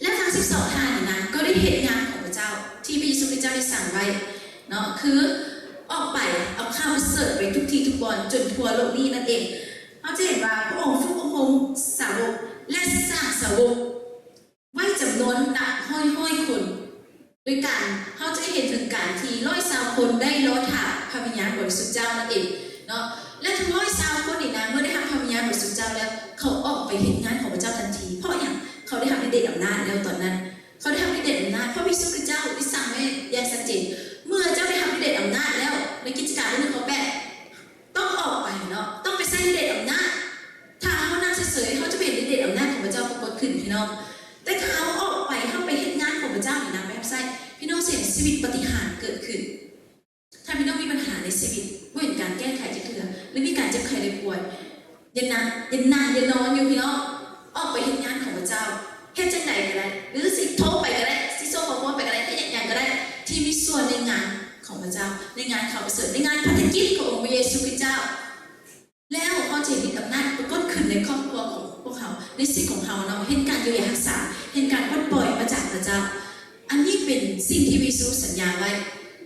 ແລະ ທັງສິບສອງທ່ານນີ້ນະ ກໍໄດ້ເຮັດງານຂອງພະເຈົ້າທີ່ພະເຢຊູຄຣິສເຈົ້າໄດ້ສັ່ງໄວ້ເນາະ, ຄືອອກໄປເອົາຂ່າວປະເສີດໄປທຸກທີ່ທຸກບ່ອນ ຈົນທົ່ວໂລກນີ້ນັ້ນເອງ. ເຮົາຈະເຫັນວ່າພະອົງຝຶກອົບຮົມສາວົກ ແລະ ສ້າງສາວົກໄວ້ຈຳນວນນັບຮ້ອຍໆຄົນ. ໂດຍການ ເຮົາຈະເຫັນເຖິງການທີ່ຮ້ອຍຊາວຄົນໄດ້ລໍຖ້າພະວິນຍານບໍລິສຸດເຈົ້ານັ້ນເອງເນາະ ແລະ ທັງຮ້ອຍຊາວຄົນນີ້ນະ ເມື່ອໄດ້ຮັບພະວິນຍານບໍລິສຸດເຈົ້າແລ້ວ ເຂົາອອກໄປເຮັດງານຂອງພະເຈົ້າທັນທີ. ເພາະຫຍັງ? ເຂົາໄດ້ຮັບລິດເດດອຳນາດແລ້ວຕອນນັ້ນ. ເຂົາໄດ້ຮັບລິດເດດອຳນາດ ເພາະພະເຢຊູຄຣິສເຈົ້າໄດ້ສັ່ງໄວ້ຢ່າງຊັດເຈນ, ເມື່ອເຈົ້າໄດ້ຮັບລິດເດດອຳນາດແລ້ວ ໃນກິດຈະການບທໜຶ່ງ ຂໍ້ແປດ ຕ້ອງອອກໄປເນາະ, ຕ້ອງໄປໃຊ້ລິດເດດອຳນາດ. ຖ້າເຮົານັ່ງເສຍໆ ເຮົາຈະບໍ່ເຫັນລິດເດດອຳນາດຂອງພະເຈົ້າປາກົດຂຶ້ນ, ພີ່ນ້ອງ. ແຕ່ຖ້າເຮົາອອກໄປ, ເຮົາໄປເຮັດງານຂອງພະເຈົ້ານີ້ນະ, ໄປຮັບໃຊ້, ພີ່ນ້ອງຈະເຫັນຊີວິດປາຕິຫານເກີດຂຶ້ນ. ຖ້າພີ່ນ້ອງມີບັນຫາໃນຊີວິດ, ບໍ່ເຫັນການແກ້ໄຂຈັກເທື່ອ, ຫຼື ມີການເຈັບໄຂ້ໄດ້ປ່ວຍ, ຢ່ານັ່ງ, ຢ່ານັ່ງ, ຢ່ານອນຢູ່, ພີ່ນ້ອງ. ອອກໄປເຮັດງານຂອງພະເຈົ້າ. ເຮັດຈັ່ງໃດກໍໄດ້, ຫຼື ຊິໂທໄປກໍໄດ້, ຊິສົ່ງຂໍ້ຄວາມໄປກໍໄດ້, ເຮັດຫຍັງກໍໄດ້ ທີ່ມີສ່ວນໃນງານຂອງພະເຈົ້າ, ໃນງານຂ່າວປະເສີດ, ໃນງານພັນທະກິດຂອງອົງພະເຢຊູຄຣິສເຈົ້າ. ແລ້ວເຮົາຈະເຫັນລິດອຳນາດປາກົດຂຶ້ນໃນຄອບຄົວຂອງພວກເຮົາ, ໃນຊີວິດຂອງເຮົາເນາະ, ເຫັນການຢຽວຢາຮັກສາ, ເຫັນການປົດປ່ອຍມາຈາກພະເຈົ້າ. ອັນນີ້ເປັນສິ່ງທີ່ພະເຢຊູສັນຍາໄວ້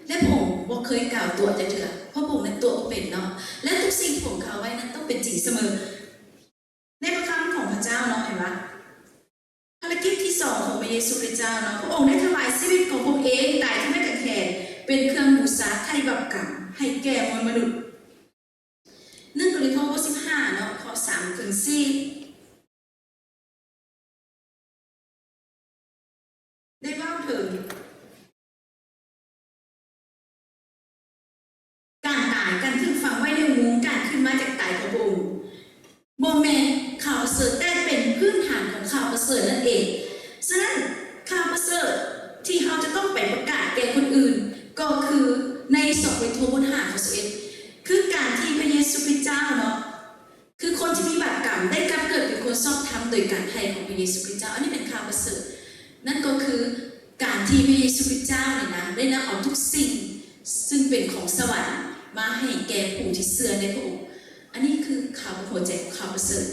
ແລະ ພະອົງບໍ່ເຄີຍກ່າວຕົວະຈັກເທື່ອ, ເພາະພະອົງນັ້ນຕົວະບໍ່ເປັນເນາະ. ແລະ ທຸກສິ່ງທີ່ພະອົງກ່າວໄວ້ນັ້ນຕ້ອງເປັນຈິງສະເໝີ. ໃນພະຄຳຂອງພະເຈົ້າເນາະ, ເຫັນປະ? ພາລະກິດທີສອງຂອງພະເຢຊູຄຣິສເຈົ້າເນາະ, ພະອົງໄດ້ຖວາຍຊີວິດຂອງພະອົງເອງ, ຕາຍທີ່ໄມ້ກາງແຂນ, ເປັນເຄື່ອງບູຊາໄຖ່ບາບກຳໃຫ້ແກ່ມວນມະນຸດ. ໜຶ່ງໂກລິນໂທ ບົດສິບຫ້າເນາະ, ຂໍ້ສາມເຖິງສີ່ ໄດ້ເວົ້າເຖິງ ການຕາຍ, ການຖືກຝັງໄວ້ໃນອຸໂມງ, ການຂຶ້ນມາຈາກຕາຍຂອງພະອົງ ບໍ່ແມ່ນຂ່າວປະເສີດ, ແຕ່ເປັນພື້ນຖານຂອງຂ່າວປະເສີດນັ້ນເອງ. ສະນັ້ນ, ຂ່າວປະເສີດທີ່ເຮົາຈະຕ້ອງໄປປະກາດແກ່ຄົນອື່ນ ກໍຄືໃນສອງໂກລິນໂທ ບົດຫ້າ ຂໍ້ສິບເອັດ ຄືການທີ່ພະເຢຊູຄຣິສເຈົ້າເນາະ, ຄືຄົນທີ່ມີບາບກຳ ໄດ້ກັບເກີດເປັນຄົນຊອບທຳ ໂດຍການໄຖ່ຂອງພະເຢຊູຄຣິສເຈົ້າ. ອັນນີ້ເປັນຂ່າວປະເສີດ. ນັ້ນກໍຄືການທີ່ພະເຢຊູຄຣິສເຈົ້ານີ້ນະ ໄດ້ນຳເອົາທຸກສິ່ງ ຊຶ່ງເປັນຂອງສະຫວັນມາໃຫ້ແກ່ຜູ້ທີ່ເຊື່ອໃນພະອົງ. ອັນນີ້ຄືຂ່າວຫົວໃຈຂອງຂ່າວປະເສີດ.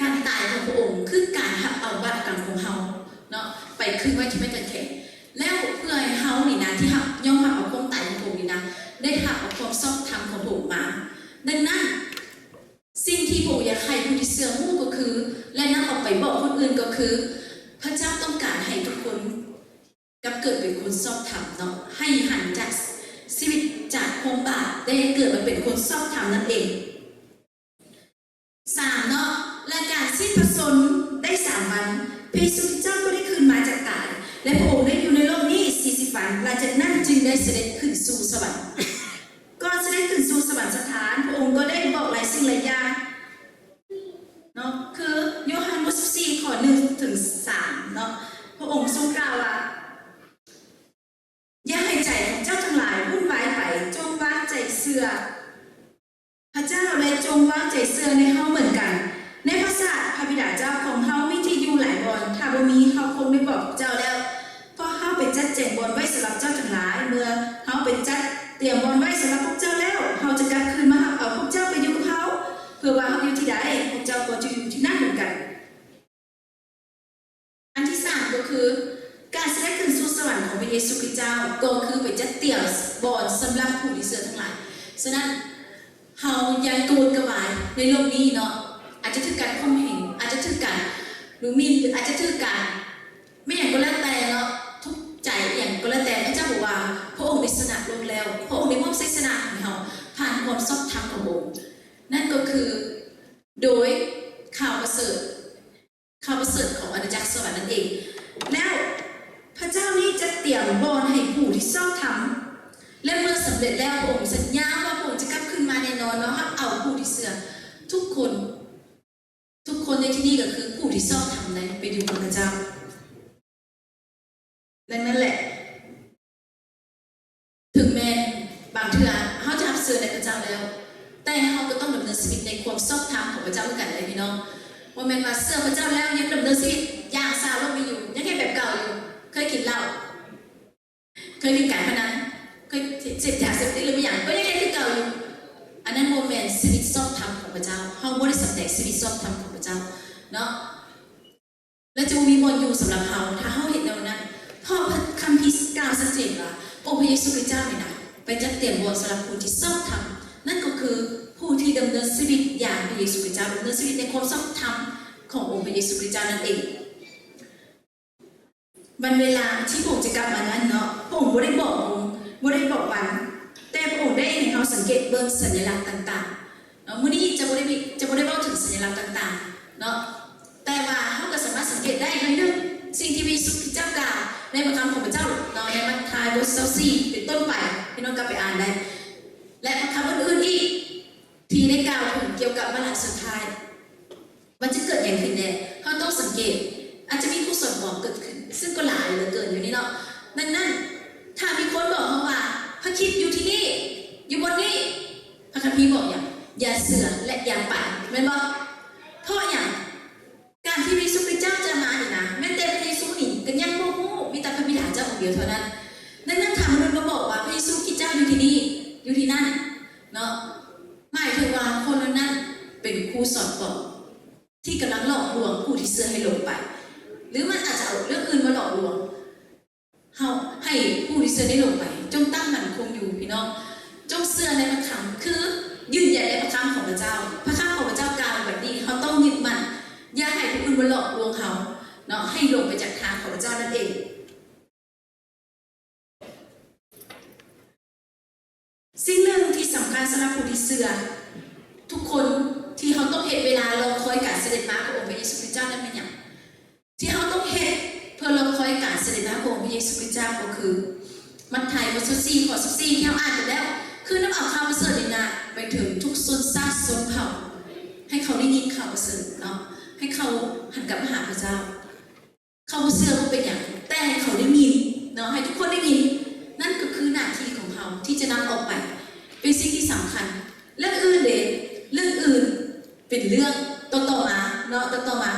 ການຕາຍຂອງພະອົງຄືການຮັບເອົາບາບກຳຂອງເຮົາເນາະ ໄປຄຶງໄວ້ທີ່ໄມ້ກາງແຂນ ແລ້ວເພື່ອໃຫ້ເຮົານີ້ນະ ທີ່ຮັບ ຍອມຮັບເອົາຄວາມຕາຍຂອງພະອົງນີ້ນະ ໄດ້ຮັບເອົາຄວາມຊອບທຳຂອງພະອົງມາ. ດັ່ງນັ້ນ ສິ່ງທີ່ພະອົງຢາກໃຫ້ຜູ້ທີ່ເຊື່ອຮູ້ກໍຄື ແລະ ນຳອອກໄປບອກຄົນອື່ນກໍຄື ພະເຈົ້າຕ້ອງການໃຫ້ທຸກຄົນກັບເກີດເປັນຄົນຊອບທຳເນາະ ໃຫ້ຫັນຈາກຊີວິດຈາກຄວາມບາບ ແລະ ເກີດມາເປັນຄົນຊອບທຳນັ້ນເອງ. ສາມເນາະ ແລະ ການສິ້ນພະຊົນໄດ້ສາມວັນ ພະເຢຊູຄຣິສເຈົ້າກໍໄດ້ຄືນມາຈາກຕາຍ ແລະ ພະອົງໄດ້ຢູ່ໃນໂລກນີ້ສີ່ສິບວັນ ຫຼັງຈາກນັ້ນຈຶ່ງໄດ້ສະເດັດຂຶ້ນສູ່ສະຫວັນ. ກ່ອນສະເດັດຂຶ້ນສູ່ສະຫວັນສະຖານ ພະອົງກໍໄດ້ບອກຫຼາຍສິ່ງຫຼາຍຢ່າງເນາະ ຄືໂຍຮັນບົດສິບສີ່ ຂໍ້ໜຶ່ງເຖິງສາມເນາະ ພະອົງຊົງກ່າວວ່າ ຢ່າໃຫ້ໃຈຂອງເຈົ້າທັງຫຼາຍວຸ່ນວາຍໄປ, ຈົ່ງວາງໃຈເຊື່ອພະເຈົ້າ ແລະ ຈົ່ງວາງໃຈເຊື່ອໃນເຮົາເໝືອນກັນ. ໃນປາສາດພະບິດາເຈົ້າຂອງເຮົາມີທີ່ຢູ່ຫຼາຍບ່ອນ, ຖ້າບໍ່ມີ, ເຮົາຄົງໄດ້ບອກເຈົ້າແລ້ວ. ເພາະເຮົາໄປຈັດແຈງບ່ອນໄວ້ສຳລັບເຈົ້າທັງຫຼາຍ. ເມື່ອເຮົາໄປຈັດຕຽມບ່ອນໄວ້ສຳລັບພວກເຈົ້າແລ້ວ, ເຮົາຈະກັບຄືນມາຮັບເອົາພວກເຈົ້າໄປຢູ່ກັບເຮົາ, ເພື່ອວ່າເຮົາຢູ່ທີ່ໃດ, ພວກເຈົ້າກໍຈະຢູ່ທີ່ນັ້ນເໝືອນກັນ. ອັນທີສາມກໍຄື ການສະເດັດຂຶ້ນສູ່ສະຫວັນຂອງພະເຢຊູຄຣິສເຈົ້າ ກໍຄືໄປຈັດຕຽມບ່ອນສຳລັບຜູ້ທີ່ເຊື່ອທັງຫຼາຍ. ສະນັ້ນ ເຮົາຍັງກະວົນກະວາຍໃນໂລກນີ້ເນາະ, ອາດຈະຖືກການຂົ່ມເຫງ, ອາດຈະຖືກການດູໝິ່ນ ຫຼື ອາດຈະຖືກການ ແມ່ນຫຍັງກໍແລ້ວແຕ່ເນາະ, ທຸກໃຈອີ່ຫຍັງກໍແລ້ວແຕ່, ພະເຈົ້າບອກວ່າພະອົງໄດ້ຊະນະໂລກແລ້ວ, ພະອົງໄດ້ມອບໄຊຊະນະໃຫ້ເຮົາຜ່ານຄວາມຊອບທຳຂອງພະອົງ. ນັ້ນກໍຄືໂດຍຂ່າວປະເສີດ, ຂ່າວປະເສີດຂອງອານາຈັກສະຫວັນນັ້ນເອງ. ແລ້ວພະເຈົ້ານີ້ຈັດຕຽມບ່ອນໃຫ້ຜູ້ທີ່ຊອບທຳ, ແລະ ເມື່ອສຳເລັດແລ້ວ ພະອົງສັນຍາວ່າພະອົງຈະກັບຄືນມາແນ່ນອນເນາະ, ຮັບເອົາຜູ້ທີ່ເຊື່ອທຸກຄົນ. ທຸກຄົນໃນທີ່ນີ້ກໍຄືຜູ້ທີ່ຊອບທຳໄດ້ໄປຢູ່ກັບພະເຈົ້າ. ດັ່ງນັ້ນແຫຼະ ເຖິງແມ່ນບາງເທື່ອເຮົາຈະຮັບເຊື່ອໃນພະເຈົ້າແລ້ວ, ແຕ່ເຮົາກໍຕ້ອງດຳເນີນຊີວິດໃນຄວາມຊອບທຳຂອງພະເຈົ້າຄືກັນເດ້ພີ່ນ້ອງ. ບໍ່ແມ່ນວ່າເຊື່ອພະເຈົ້າແລ້ວຍັງດຳເນີນຊີວິດຢ່າງຊາວໂລກນີ້ຢູ່, ຍັງເຮັດແບບເກົ່າຢູ່, ເຄີຍກິນເຫຼົ້າ, ເຄີຍຫຼິ້ນການພະນັນ, ເຄີຍເສບຢາເສບຕິດ ຫຼື ມີຫຍັງ ກໍຍັງເຮັດຄືເກົ່າຢູ່. ອັນນັ້ນບໍ່ແມ່ນຊີວິດຊອບທຳຂອງພະເຈົ້າ. ເຮົາບໍ່ໄດ້ສຳແດງຊີວິດຊອບທຳຂອງພະເຈົ້າເນາະ. ແລະ ຈະບໍ່ມີບ່ອນຢູ່ສຳລັບເຮົາ ຖ້າເຮົາເຮັດແນວນັ້ນ. ເພາະພະຄຳພີກ່າວຊັດເຈນວ່າ ອົງພະເຢຊູຄຣິສເຈົ້ານີ້ນະ ໄປຈັດຕຽມບ່ອນສຳລັບຜູ້ທີ່ຊອບທຳ, ນັ້ນກໍຄືຜູ້ທີ່ດຳເນີນຊີວິດຢ່າງພະເຢຊູຄຣິສເຈົ້າ, ດຳເນີນຊີວິດໃນຄວາມຊອບທຳຂອງອົງພະເຢຊູຄຣິສເຈົ້ານັ້ນເອງ. ວັນເວລາທີ່ພະອົງຈະກັບມານັ້ນເນາະ, ພະອົງບໍ່ໄດ້ບອກໂມງ, ບໍ່ໄດ້ບອກວັນ, ແຕ່ພະອົງໄດ້ໃຫ້ເຮົາສັງເກດເບິ່ງສັນຍະລັກຕ່າງໆເນາະ. ມື້ນີ້ຈະບໍ່ໄດ້ມີ, ຈະບໍ່ໄດ້ເວົ້າເຖິງສັນຍະລັກຕ່າງໆເນາະ, ແຕ່ວ່າເຮົາກໍສາມາດສັງເກດໄດ້ໜ້ອຍໜຶ່ງ. ສິ່ງທີ່ພະເຢຊູຄຣິສເຈົ້າກ່າວໃນພະຄຳຂອງພະເຈົ້າເນາະ, ໃນມັດທາຍບົດຊາວສີ່ເປັນຕົ້ນໄປ, ພີ່ນ້ອງກັບໄປອ່ານໄດ້, ແລະ ພະຄຳອື່ນໆອີກທີ່ໄດ້ກ່າວເຖິງກ່ຽວກັບວາລະສຸດທ້າຍ. ມັນຈະເກີດຫຍັງຂຶ້ນແດ່? ເຮົາຕ້ອງສັງເກດ, ອາດຈະມີຄູສອນປອມເກີດຂຶ້ນ, ຊຶ່ງກໍຫຼາຍເຫຼືອເກີນຢູ່ນີ້ເນາະ. ດັ່ງນັ້ນ ຖ້າມີຄົນບອກເຮົາວ່າ ພະຄຣິດຢູ່ທີ່ນີ້, ຢູ່ບ່ອນນີ້, ພະຄຳພີບອກຫຍັງ? ຢ່າເຊື່ອ ແລະ ຢ່າໄປ, ແມ່ນບໍ່? ເພາະຫຍັງ? ການທີ່ພະເຢຊູຄຣິສເຈົ້າຈະມານີ້ນະ, ແມ່ນແຕ່ພະເຢຊູນີ້ກໍຍັງບໍ່ຮູ້, ມີແຕ່ພະບິດາເຈົ້າອົງດຽວເທົ່ານັ້ນ. ດັ່ງນັ້ນ ຖ້າມະນຸດມາບອກວ່າ ພະເຢຊູຄຣິສເຈົ້າຢູ່ທີ່ນີ້, ຢູ່ທີ່ນັ້ນເນາະ, ໝາຍເຖິງວ່າຄົນເຫຼົ່ານັ້ນເປັນຄູສອນປອມ ທີ່ກຳລັງຫຼອກລວງຜູ້ທີ່ເຊື່ອໃຫ້ຫຼົງໄປ, ຫຼື ມັນອາດຈະເອົາເລື່ອງອື່ນມາຫຼອກລວງເຮົາໃຫ້ຜູ້ທີ່ເຊື່ອໄດ້ຫຼົງໄປ. ຈົ່ງຕັ້ງໝັ້ນຄົງຢູ່, ພີ່ນ້ອງ, ຈົ່ງເຊື່ອໃນພະຄຳ, ຄືຢືນຢັນໃນພະຄຳຂອງພະເຈົ້າ. ພະຄຳຂອງພະເຈົ້າກ່າວແບບນີ້, ເຮົາຕ້ອງຍຶດໝັ້ນ, ຢ່າໃຫ້ຜູ້ອື່ນມາຫຼອກລວງເຮົາເນາະ, ໃຫ້ຫຼົງໄປຈາກທາງຂອງພະເຈົ້ານັ້ນເອງ. ສິ່ງໜຶ່ງທີ່ສຳຄັນສຳລັບຜູ້ທີ່ເຊື່ອທຸກຄົນ ທີ່ເຮົາຕ້ອງເຮັດເວລາລໍຄອຍການສະເດັດມາຂອງອົງພະເຢຊູຄຣິສເຈົ້ານັ້ນແມ່ນຫຍັງ? ທີ່ເຮົາຕ້ອງເຮັດເພື່ອລໍຄອຍການສະເດັດມາຂອງອົງພະເຢຊູຄຣິສເຈົ້າກໍຄື ມັດທາຍບົດຊາວສີ່ ຂໍ້ສິບສີ່ ທີ່ເຮົາອ່ານໄປແລ້ວ, ຄືນຳເອົາຂ່າວປະເສີດນີ້ນະ ໄປເຖິງທຸກຊົນຊາດຊົນເຜົ່າ, ໃຫ້ເຂົາໄດ້ຍິນຂ່າວປະເສີດເນາະ, ໃຫ້ເຂົາຫັນກັບມາຫາພະເຈົ້າ. ເຂົາບໍ່ເຊື່ອບໍ່ເປັນຫຍັງ, ແຕ່ໃຫ້ເຂົາໄດ້ຍິນເນາະ, ໃຫ້ທຸກຄົນໄດ້ຍິນ. ນັ້ນກໍຄືໜ້າທີ່ຂອງເຮົາທີ່ຈະນຳອອກໄປ, ເປັນສິ່ງທີ່ສຳຄັນ. ເລື່ອງອື່ນເດ? ເລື່ອງອື່ນເປັນເລື່ອງຕໍ່ໆມາເນາະ, ຕໍ່ໆມາ.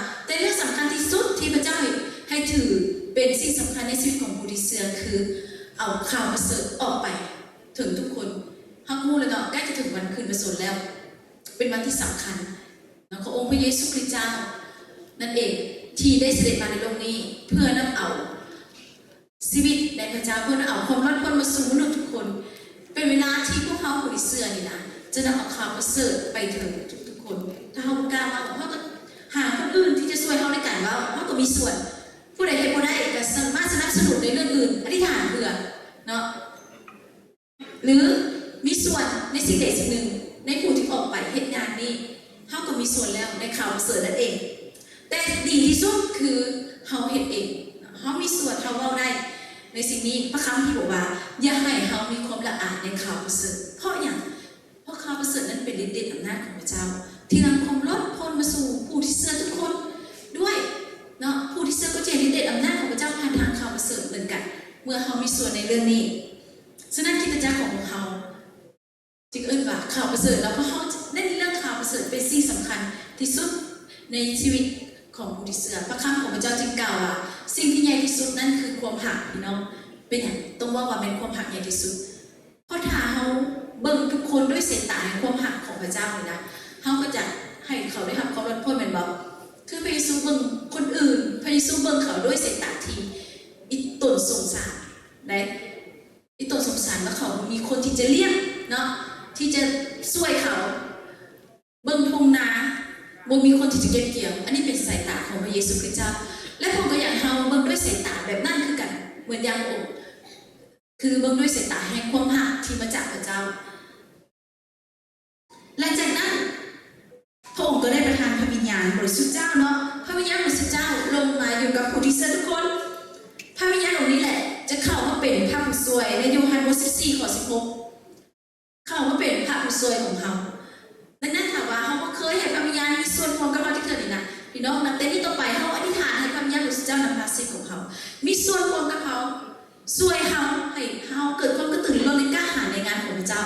ເຊື່ອຄືເອົາຂ່າວປະເສີດອອກໄປເຖິງທຸກຄົນ. ເຮົາຮູ້ແລ້ວເນາະ ໃກ້ຈະເຖິງວັນຄືນພະຊົນແລ້ວ ເປັນວັນທີ່ສຳຄັນເນາະ ຂອງອົງພະເຢຊູຄຣິສເຈົ້ານັ້ນເອງ ທີ່ໄດ້ສະເດັດມາໃນໂລກນີ້ ເພື່ອນຳເອົາຊີວິດໃນພະເຈົ້າ ເພື່ອນຳເອົາຄວາມລອດພົ້ນມາສູ່ມະນຸດທຸກຄົນ. ເປັນເວລາທີ່ພວກເຮົາຜູ້ທີ່ເຊື່ອນີ້ນະ ຈະນຳເອົາຂ່າວປະເສີດໄປເຖິງທຸກໆຄົນ. ຖ້າເຮົາບໍ່ກ້າເວົ້າ ເຮົາກໍຫາຄົນອື່ນທີ່ຈະຊ່ວຍເຮົາໃນການເວົ້າ ເຮົາກໍມີສ່ວນ. ຜູ້ໃດເຮັດບໍ່ໄດ້ກໍສາມາດສະໜັບສະໜູນໃນເລື່ອງອື່ນ ອະທິຖານເພື່ອເນາະ ຫຼືມີສ່ວນໃນສິ່ງໃດສິ່ງໜຶ່ງ ໃນຜູ້ທີ່ອອກໄປເຮັດງານນີ້ ເຮົາກໍມີສ່ວນແລ້ວໃນຂ່າວປະເສີດນັ້ນເອງ. ແຕ່ດີທີ່ສຸດຄືເຮົາເຮັດເອງ ເຮົາມີສ່ວນ ເຮົາເວົ້າໄດ້ໃນສິ່ງນີ້. ພະຄຳທີ່ບອກວ່າ ຢ່າໃຫ້ເຮົາມີຄວາມລະອາຍໃນຂ່າວປະເສີດ. ເພາະຫຍັງ? ເພາະຂ່າວປະເສີດນັ້ນເປັນລິດເດດອຳນາດຂອງພະເຈົ້າ ທີ່ນຳຄວາມລອດພົ້ນມາສູ່ຜູ້ທີ່ເຊື່ອທຸກຄົນດ້ວຍເນາະ. ຜູ້ທີ່ເຊື່ອກໍຈະເຫັນລິດເດດອຳນາດຂອງພະເຈົ້າຜ່ານທາງຂ່າວປະເສີດເໝືອນກັນ ເມື່ອເຮົາມີສ່ວນໃນເລື່ອງນີ້. ສະນັ້ນ ຄຣິສຕະຈັກຂອງພວກເຮົາຈຶ່ງເອີ້ນວ່າຂ່າວປະເສີດເນາະ ເພາະເຮົາເນັ້ນເລື່ອງຂ່າວປະເສີດເປັນສິ່ງສຳຄັນທີ່ສຸດໃນຊີວິດຂອງຜູ້ທີ່ເຊື່ອ. ພະຄຳຂອງພະເຈົ້າຈຶ່ງກ່າວວ່າ ສິ່ງທີ່ໃຫຍ່ທີ່ສຸດນັ້ນຄືຄວາມຮັກ. ພີ່ນ້ອງ ເປັນຫຍັງຕ້ອງເວົ້າວ່າແມ່ນຄວາມຮັກໃຫຍ່ທີ່ສຸດ? ເພາະຖ້າເຮົາເບິ່ງທຸກຄົນດ້ວຍສາຍຕາແຫ່ງຄວາມຮັກຂອງພະເຈົ້ານີ້ນະ ເຮົາກໍຈະໃຫ້ເຂົາໄດ້ຮັບຄວາມລອດພົ້ນແມ່ນບໍ່? ຄືພະເຢຊູເບິ່ງຄົນອື່ນ ພະເຢຊູເບິ່ງເຂົາດ້ວຍສາຍຕາທີ່ອີ່ຕົນສົງສານໃດ໋ ອີ່ຕົນສົງສານວ່າເຂົາບໍ່ມີຄົນທີ່ຈະລ້ຽງເນາະ ທີ່ຈະຊ່ວຍເຂົາ ເບິ່ງທົ່ງນາ ບໍ່ມີຄົນທີ່ຈະເກັບກ່ຽວ. ອັນນີ້ເປັນສາຍຕາຂອງພະເຢຊູຄຣິສເຈົ້າ ແລະ ພະອົງກໍຢາກໃຫ້ເຮົາເບິ່ງດ້ວຍສາຍຕາແບບນັ້ນຄືກັນ ເໝືອນຢ່າງພະອົງ ຄືເບິ່ງດ້ວຍສາຍຕາແຫ່ງຄວາມຮັກທີ່ມາຈາກພະເຈົ້າ. ຫຼັງຈາກນັ້ນ ພະອົງກໍໄດ້ປະທານພະວິນຍານບໍລິສຸດເຈົ້າເນາະ ພະວິນຍານບໍລິສຸດເຈົ້າລົງມາຢູ່ກັບຜູ້ທີ່ເຊື່ອທຸກຄົນ. ພະວິນຍານອົງນີ້ແຫຼະຈະເຂົ້າມາເປັນພະຜູ້ຊ່ວຍ ໃນໂຢຮັນບົດສິບສີ່ ຂໍ້ສິບຫົກ ເຂົ້າມາເປັນພະຜູ້ຊ່ວຍຂອງເຮົາ. ດັ່ງນັ້ນ ຖ້າວ່າເຮົາບໍ່ເຄີຍໃຫ້ພະວິນຍານມີສ່ວນຮ່ວມກັບເຮົາຈັກເທື່ອນີ້ນະ ພີ່ນ້ອງ ນັບແຕ່ນີ້ຕໍ່ໄປ ເຮົາອະທິຖານໃຫ້ພະວິນຍານບໍລິສຸດເຈົ້ານຳພາຊີວິດຂອງເຮົາ ມີສ່ວນຮ່ວມກັບເຮົາ ຊ່ວຍເຮົາ ໃຫ້ເຮົາເກີດຄວາມກະຕືອລືລົ້ນໃນກ້າຫານໃນງານຂອງພະເຈົ້າ.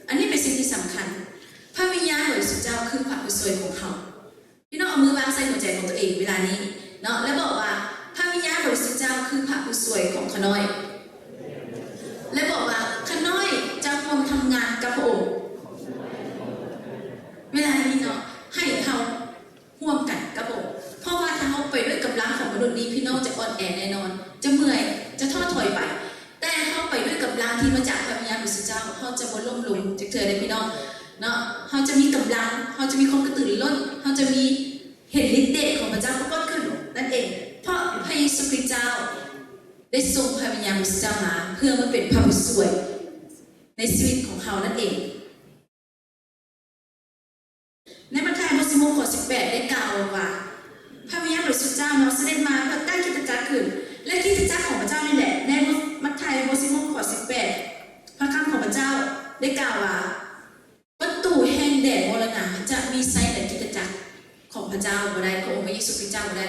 ອັນນີ້ເປັນສິ່ງທີ່ສຳຄັນ. ພະວິນຍານບໍລິສຸດເຈົ້າຄືພະຜູ້ຊ່ວຍຂອງເຮົາ. ພີ່ນ້ອງເອົາມືວາງໃສ່ຫົວໃຈຂອງຕົວເອງເວລານີ້ເນາະ ແລະ ບອກວ່າ ພະວິນຍານບໍລິສຸດເຈົ້າຄືພະຜູ້ຊ່ວຍຂອງຂ້ານ້ອຍ ແລະ ບອກວ່າ ຂ້ານ້ອຍຈະຮ່ວມທຳງານກັບພະອົງ. ເວລານີ້ເນາະ ໃຫ້ເຮົາຮ່ວມກັນກັບອົງ ເພາະວ່າຖ້າເຮົາໄປດ້ວຍກຳລັງຂອງມະນຸດນີ້ ພີ່ນ້ອງຈະອ່ອນແອແນ່ນອນ ຈະເມື່ອຍ ຈະທໍ້ຖອຍໄປ. ແຕ່ເຮົາໄປດ້ວຍກຳລັງທີ່ມາຈາກພະວິນຍານບໍລິສຸດເຈົ້າ ເຮົາຈະບໍ່ລົ້ມລົງຈັກເທື່ອເດ້ ພີ່ນ້ອງເນາະ. ເຮົາຈະມີກຳລັງ ເຮົາຈະມີຄວາມກະຕືລືລົ້ນ ເຮົາຈະມີ ເຫັນລິດເດດຂອງພະເຈົ້າປາກົດຂຶ້ນນັ້ນເອງ ເພາະພະເຢຊູຄຣິສເຈົ້າໄດ້ສົ່ງພະວິນຍານບໍລິສຸດເຈົ້າມາ ເພື່ອມາເປັນພະຜູ້ຊ່ວຍໃນຊີວິດຂອງເຮົານັ້ນເອງ. ໃນມັດທາຍບົດສິບຫົກ ຂໍ້ສິບແປດ ໄດ້ກ່າວວ່າ ພະວິນຍານບໍລິສຸດເຈົ້າເນາະ ສະເດັດມາເພື່ອຕັ້ງຄຣິສຕະຈັກຂຶ້ນ ແລະ ຄຣິສຕະຈັກຂອງພະເຈົ້ານີ້ແຫຼະ. ໃນບົດ ມັດທາຍບົດສິບຫົກ ຂໍ້ສິບແປດ ພະຄຳຂອງພະເຈົ້າໄດ້ກ່າວວ່າ ປະຕູແຫ່ງແດນມໍລະນະຈະມີໄຊໃນຄຣິສຕະຈັກຂອງພະເຈົ້າບໍ່ໄດ້ ຂອງອົງພະເຢຊູຄຣິສເຈົ້າບໍ່ໄດ້.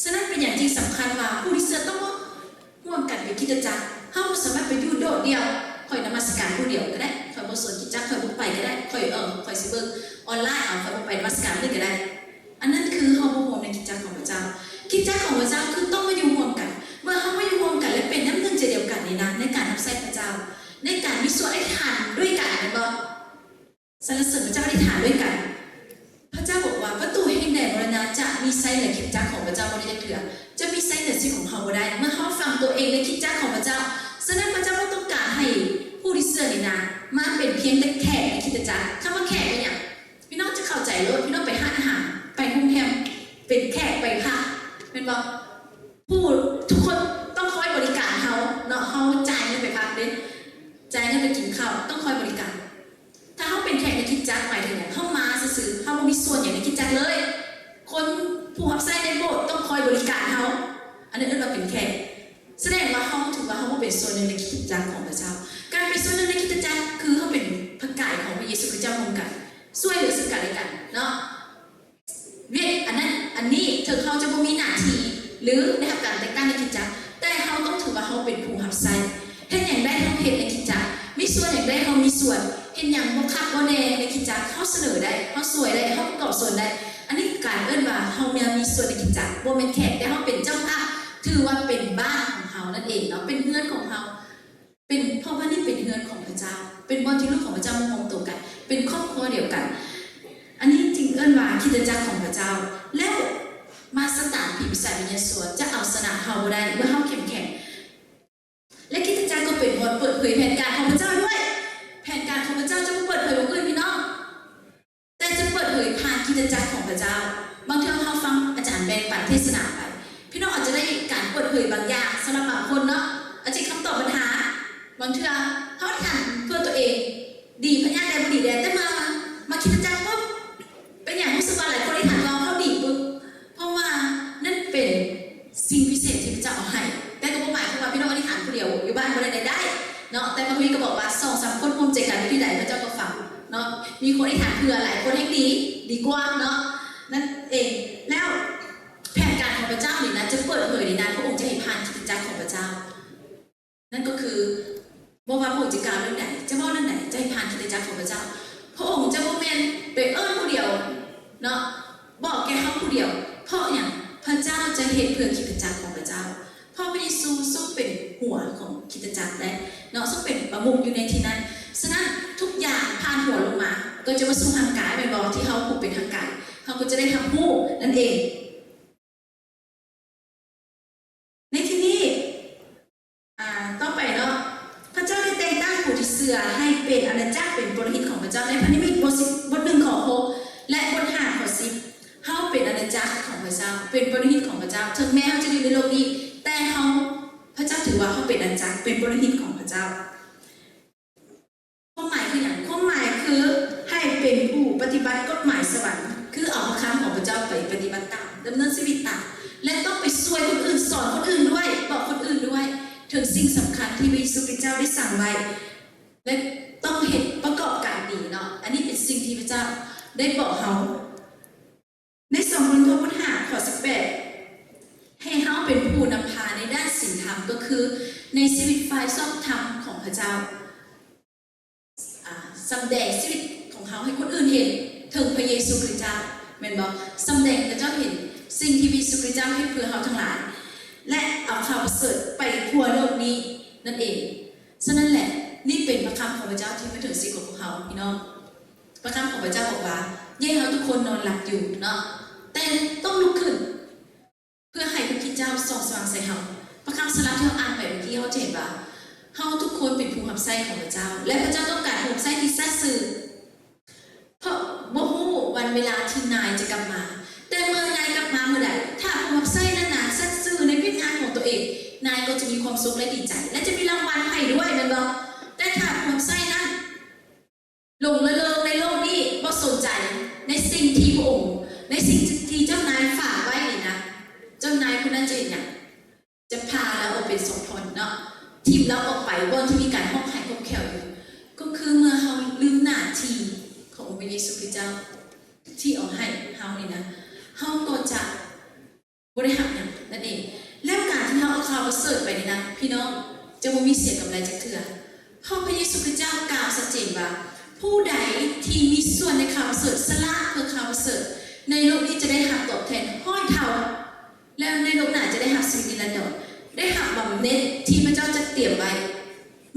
ສະນັ້ນເປັນຫຍັງຈຶ່ງສຳຄັນວ່າຜູ້ທີ່ເຊື່ອຕ້ອງມາຮ່ວມກັນເປັນຄຣິສຕະຈັກ? ເຮົາບໍ່ສາມາດໄປຢູ່ໂດດດ່ຽວ ຂ້ອຍນະມັດສະການຜູ້ດຽວກໍໄດ້ ຂ້ອຍບໍ່ສົນຄຣິສຕະຈັກ ຂ້ອຍບໍ່ໄປກໍໄດ້ ຂ້ອຍ ເອີ ຂ້ອຍຊິເບິ່ງອອນລາຍເອົາ ຂ້ອຍບໍ່ໄປນະມັດສະການມື້ນີ້ກໍໄດ້. ອັນນັ້ນຄືເຮົາບໍ່ຮ່ວມໃນຄຣິສຕະຈັກຂອງພະເຈົ້າ. ຄຣິສຕະຈັກຂອງພະເຈົ້າຄືຕ້ອງມາຢູ່ຮ່ວມກັນ. ເມື່ອເຮົາມາຢູ່ຮ່ວມກັນ ແລະ ເປັນນ້ຳໜຶ່ງໃຈດຽວກັນນີ້ນະ ໃນການຮັບໃຊ້ພະເຈົ້າ ໃນການມີສ່ວນອະທິຖານດ້ວຍກັນ ແມ່ນບໍ່? ສັນລະເສີນພະເຈົ້າ ອະທິຖານດ້ວຍກັນ. ພະເຈົ້າບອກວ່າ ປະຕູແຫ່ງແດນມໍລະນະຈະມີໄຊເໜືອຄຣິສຕະຈັກຂອງພະເຈົ້າບໍ່ໄດ້ຈັກເທື່ອ ຈະມີໄຊເໜືອຊີວິດຂອງເຮົາບໍ່ໄດ້. ເມື່ອເຮົາຝັງຕົວເອງໃນຄຣິສຕະຈັກຂອງພະເຈົ້າ, ສະນັ້ນພະເຈົ້າບໍ່ຕ້ອງການໃຫ້ຜູ້ທີ່ເຊື່ອນີ້ນະ ມາເປັນພຽງແຕ່ແຂກໃນຄຣິສຕະຈັກ. ຄຳວ່າແຂກເປັນຫຍັງ? ພີ່ນ້ອງຈະເຂົ້າໃຈໂລດ, ພີ່ນ້ອງໄປຮ້ານອາຫານ, ໄປໂຮງແຮມ, ເປັນແຂກໄປພັກ ແມ່ນບໍ່? ຜູ້ ທຸກຄົນຕ້ອງຄອຍບໍລິການເຮົາເນາະ, ເຮົາຈ່າຍເງິນໄປພັກເດ້, ຈ່າຍເງິນໄປກິນເຂົ້າ, ຕ້ອງຄອຍບໍລິການ. ຖ້າເຮົາເປັນແຂກໃນຄຣິສຕະຈັກ ໝາຍເຖິງຫຍັງ? ເຮົາມາຊື່ໆ, ເຮົາບໍ່ມີສ່ວນຫຍັງໃນຄຣິສຕະຈັກເລີຍ. ຄົນຜູ້ຮັບໃຊ້ໃນໂບດຕ້ອງຄອຍບໍລິການເຮົາ, ອັນນັ້ນເອີ້ນວ່າເປັນແຂກ. ສະແດງວ່າເຮົາຖືວ່າເຮົາບໍ່ເປັນສ່ວນໜຶ່ງໃນຄຣິສຕະຈັກຂອງພະເຈົ້າ. ການເປັນສ່ວນໜຶ່ງໃນຄຣິສຕະຈັກ ຄືເຮົາເປັນພະກາຍຂອງພະເຢຊູຄຣິສເຈົ້າຮ່ວມກັນ, ຊ່ວຍເຫຼືອເຊິ່ງກັນແລະກັນເນາະ. ວຽກອັນນັ້ນອັນນີ້ ເຖິງເຮົາຈະບໍ່ມີໜ້າທີ່ ຫຼື ໄດ້ຮັບການແຕ່ງຕັ້ງໃນຄຣິສຕະຈັກ, ແຕ່ເຮົາຕ້ອງຖືວ່າເຮົາເປັນຜູ້ຮັບໃຊ້. ເຮັດຫຍັງໄດ້ເຮົາເຮັດໃນຄຣິສຕະຈັກ, ມີສ່ວນຫຍັງໄດ້ເຮົາມີສ່ວນ, ເຮັດຫຍັງບໍ່ຄັກບໍ່ແນ່ໃນຄຣິສຕະຈັກ ເຮົາສະເໜີໄດ້, ເຮົາຊ່ວຍໄດ້, ເຮົາປະກອບສ່ວນໄດ້. ອັນນີ້ການເອີ້ນວ່າເຮົາມາມີສ່ວນໃນຄຣິສຕະຈັກ, ບໍ່ແມ່ນແຂກ, ແຕ່ເຮົາເປັນເຈົ້າພາບ ຖືວ່າເປັນບ້ານຂອງເຮົານັ້ນເອງເນາະ, ເປັນເຮືອນຂອງເຮົາ, ເປັນ ເພາະວ່ານີ້ເປັນເຮືອນຂອງພະເຈົ້າ, ເປັນບ່ອນທີ່ລູກຂອງພະເຈົ້າມາໂຮມໂຕກັນ, ເປັນຄອບຄົວດຽວກັນ. ອັນນີ້ຈຶ່ງເອີ້ນວ່າຄຣິສຕະຈັກຂອງພະເຈົ້າ. ແລ້ວມາສະຕານຜີປີສາດວິນຍາດຊົ່ວຈະເອົາຊະນະເຮົາບໍ່ໄດ້ ເມື່ອເຮົາເຂັ້ມແຂງ. ແລະ ຄຣິສຕະຈັກກໍເປັນບ່ອນເປີດເຜີຍແຜນການຂອງພະເຈົ້າດ້ວຍ. ແຜນການຂອງພະເຈົ້າຈະບໍ່ເປີດເຜີຍບ່ອນອື່ນ, ພີ່ນ້ອງ. ແຕ່ຈະເປີດເຜີຍຜ່ານຄຣິສຕະຈັກຂອງພະເຈົ້າ. ບາງເທື່ອເຮົາຟັງອາຈານແບ່ງປັນເທດສະໜາໄປ, ພີ່ນ້ອງອາດຈະໄດ້ການເປີດເຜີຍບາງຢ່າງສຳລັບບາງຄົນເນາະ, ອາດຈະຄຳຕອບບັນຫາ. ບາງເທື່ອເຮົາອະທິຖານເພື່ອຕົວເອງ, ດີພະຍາດແດ່ ບໍ່ດີແດ່, ແຕ່ເມື່ອມາຄຣິສຕະຈັກປຸບ ເປັນຫຍັງຮູ້ສຶກວ່າຫຼາຍຄົນອະທິຖານວ່າເຮົາດີປຶບ? ເພາະວ່ານັ້ນເປັນສິ່ງພິເສດທີ່ພະເຈົ້າເອົາໃຫ້. ແຕ່ກໍບໍ່ໝາຍຄວາມວ່າພີ່ນ້ອງອະທິຖານຜູ້ດຽວຢູ່ບ້ານບໍ່ໄດ້ ໄດ້ເນາະ, ແຕ່ພະຄຣິສກໍບອກວ່າ ສອງສາມຄົນຮ່ວມໃຈກັນຢູ່ທີ່ໃດ ພະເຈົ້າກໍຟັງເນາະ. ມີຄົນອະທິຖານເພື່ອຫຼາຍຄົນແຮ່ງດີ ດີກວ່າເນາະ, ນັ້ນເອງ. ແລ້ວແຜນການຂອງພະເຈົ້ານີ້ນະ ຈະເປີດເຜີຍນີ້ນະ ພະອົງຈະໃຫ້ຜ່ານຄຣິສຕະຈັກຂອງພະເຈົ້າ. ນັ້ນກໍຄື ບໍ່ວ່າພະອົງຈະກ່າວເລື່ອງໃດ, ຈະເວົ້າເລື່ອງໃດ, ຈະໃຫ້ຜ່ານຄຣິສຕະຈັກຂອງພະເຈົ້າ. ພະອົງຈະບໍ່ແມ່ນໄປເອີ້ນຜູ້ດຽວເນາະ, ບອກແກ່ເຮົາຜູ້ດຽວ. ເພາະຫຍັງ? ພະເຈົ້າຈະເຮັດເພື່ອຄຣິສຕະຈັກຂອງພະເຈົ້າ. ເພາະພະເຢຊູຊົງເປັນຫົວຂອງຄຣິສຕະຈັກແຫຼະເນາະ, ຊົງເປັນປະມຸກຢູ່ໃນທີ່ນັ້ນ. ສະນັ້ນ ທຸກຢ່າງຜ່ານຫົວລົງມາ ກໍຈະມາສູ່ຮ່າງກາຍ, ແມ່ນບໍ່? ທີ່ເຮົາຜູ້ເປັນຮ່າງກາຍ ເຮົາກໍຈະໄດ້ຮັບຮູ້ນັ້ນເອງ. ໃນທີ່ນີ້ ອ່າ ຕໍ່ໄປເນາະ, ພະເຈົ້າໄດ້ແຕ່ງຕັ້ງຜູ້ທີ່ເຊື່ອໃຫ້ເປັນອານາຈັກ, ເປັນປົນລະຫິດຂອງພະເຈົ້າ. ໃນພັນທະມິດບົດສິບ ບົດໜຶ່ງ ຂໍ້ຫົກ ແລະ ບົດຫ້າ ຂໍ້ສິບ, ເຮົາເປັນອານາຈັກຂອງພະເຈົ້າ, ເປັນປົນລະຫິດຂອງພະເຈົ້າ. ເຖິງແມ້ເຮົາຈະຢູ່ໃນໂລກນີ້, ແຕ່ເຮົາ, ພະເຈົ້າຖືວ່າເຮົາເປັນອານາຈັກ, ເປັນປົນລະຫິດຂອງພະເຈົ້າ. ຄວາມໝາຍຄືຫຍັງ? ຄວາມໝາຍຄືໃຫ້ເປັນຜູ້ປະຕິບັດກົດໝາຍສະຫວັນ, ຄືເອົາພະຄຳຂອງພະເຈົ້າໄປປະຕິບັດຕາມ, ດຳເນີນຊີວິດຕາມ ແລະ ຕ້ອງໄປຊ່ວຍຄົນອື່ນ, ສອນຄົນອື່ນດ້ວຍ, ບອກຄົນອື່ນດ້ວຍເຖິງສິ່ງສຳຄັນທີ່ພະເຢຊູຄຣິສຕະເຈົ້າໄດ້ສັ່ງໄວ້ ແລະ ຕ້ອງເຮັດປະກອບການດີເນາະ. ອັນນີ້ເປັນສິ່ງທີ່ພະເຈົ້າໄດ້ບອກເຮົາ. ໃນສອງໂກລິນໂທ ບົດຫ້າ ຂໍ້ສິບແປດ ໃຫ້ເຮົາເປັນຜູ້ນຳພາໃນດ້ານສິນທຳ, ກໍຄືໃນຊີວິດຝ່າຍຊອບທຳຂອງພະເຈົ້າ, ອາ, ສຳແດງຊີວິດຂອງເຮົາໃຫ້ຄົນອື່ນເຫັນເຖິງພະເຢຊູຄຣິສຕະເຈົ້າ, ແມ່ນບໍ່? ສຳແດງໃຫ້ເຂົາເຈົ້າເຫັນສິ່ງທີ່ພະເຢຊູຄຣິສຕະເຈົ້າເຮັດເພື່ອເຮົາທັງຫຼາຍ ແລະ ເອົາຂ່າວປະເສີດໄປທົ່ວໂລກນີ້ນັ້ນເອງ. ສະນັ້ນແຫຼະ, ນີ້ເປັນພະຄຳຂອງພະເຈົ້າທີ່ມາເຖິງຊີວິດຂອງພວກເຮົາ, ພີ່ນ້ອງ. ພະຄຳຂອງພະເຈົ້າບອກວ່າ ຢ່າໃຫ້ເຮົາທຸກຄົນນອນຫຼັບຢູ່ເນາະ, ແຕ່ຕ້ອງລຸກຂຶ້ນ ເພື່ອໃຫ້ພະຄຣິດເຈົ້າສ່ອງສະຫວ່າງໃສ່ເຮົາ. ພະຄຳສະຫຼັບທີ່ເຮົາອ່ານໄປເມື່ອກີ້ ເຮົາຈະເຫັນວ່າ ເຮົາທຸກຄົນເປັນຜູ້ຮັບໃຊ້ຂອງພະເຈົ້າ ແລະ ພະເຈົ້າຕ້ອງການຜູ້ຮັບໃຊ້ທີ່ສັດຊື່. ເພາະບໍ່ຮູ້ວັນເວລາທີ່ນາຍຈະກັບມາ, ແຕ່ເມື່ອນາຍກັບມາເມື່ອໃດ, ຖ້າຜູ້ຮັບໃຊ້ນັ້ນນະສັດຊື່ໃນວຽກງານຂອງຕົວເອງ, ນາຍກໍຈະມີຄວາມສຸກ ແລະ ດີໃຈ ແລະ ຈະມີລາງວັນໃຫ້ດ້ວຍ, ແມ່ນບໍ່? ແຕ່ຖ້າຜູ້ຮັບໃຊ້ນັ້ນ ຫຼົງລະເລີງໃນໂລກນີ້, ບໍ່ສົນໃຈໃນສິ່ງທີ່ພະອົງ, ໃນສິ່ງທີ່ເຈົ້ານາຍຝາກໄວ້ນີ້ນະ, ເຈົ້ານາຍຜູ້ນັ້ນຈະເຮັດຫຍັງ? ຈະຜ່າລາວອອກເປັນສອງທ່ອນເນາະ, ຖິ້ມລາວອອກໄປບ່ອນທີ່ມີການຮ້ອງໄຫ້ຂົບແຂ້ວຢູ່. ກໍຄືເມື່ອເຮົາລືມໜ້າທີ່ຂອງອົງພະເຢຊູຄຣິສຕະເຈົ້າທີ່ເອົາໃຫ້ເຮົານີ້ນະ, ເຮົາກໍຈະ ບໍ່ໄດ້ຮັບຫຍັງນັ້ນເອງ. ແລ້ວການທີ່ເຮົາເອົາຂ່າວປະເສີດໄປນີ້ນະ ພີ່ນ້ອງ, ຈະບໍ່ມີເສຍກຳໄລຈັກເທື່ອ. ເພາະພະເຢຊູຄຣິສຕະເຈົ້າກ່າວຊັດເຈນວ່າ ຜູ້ໃດທີ່ມີສ່ວນໃນຂ່າວປະເສີດ, ສະຫຼະເພື່ອຂ່າວປະເສີດ, ໃນໂລກນີ້ຈະໄດ້ຮັບຕອບແທນຮ້ອຍເທົ່າ, ແລ້ວໃນໂລກໜ້າຈະໄດ້ຮັບຊີວິດນິລັນດອນ, ໄດ້ຮັບບຳເໜັດທີ່ພະເຈົ້າຈັດຕຽມໄວ້.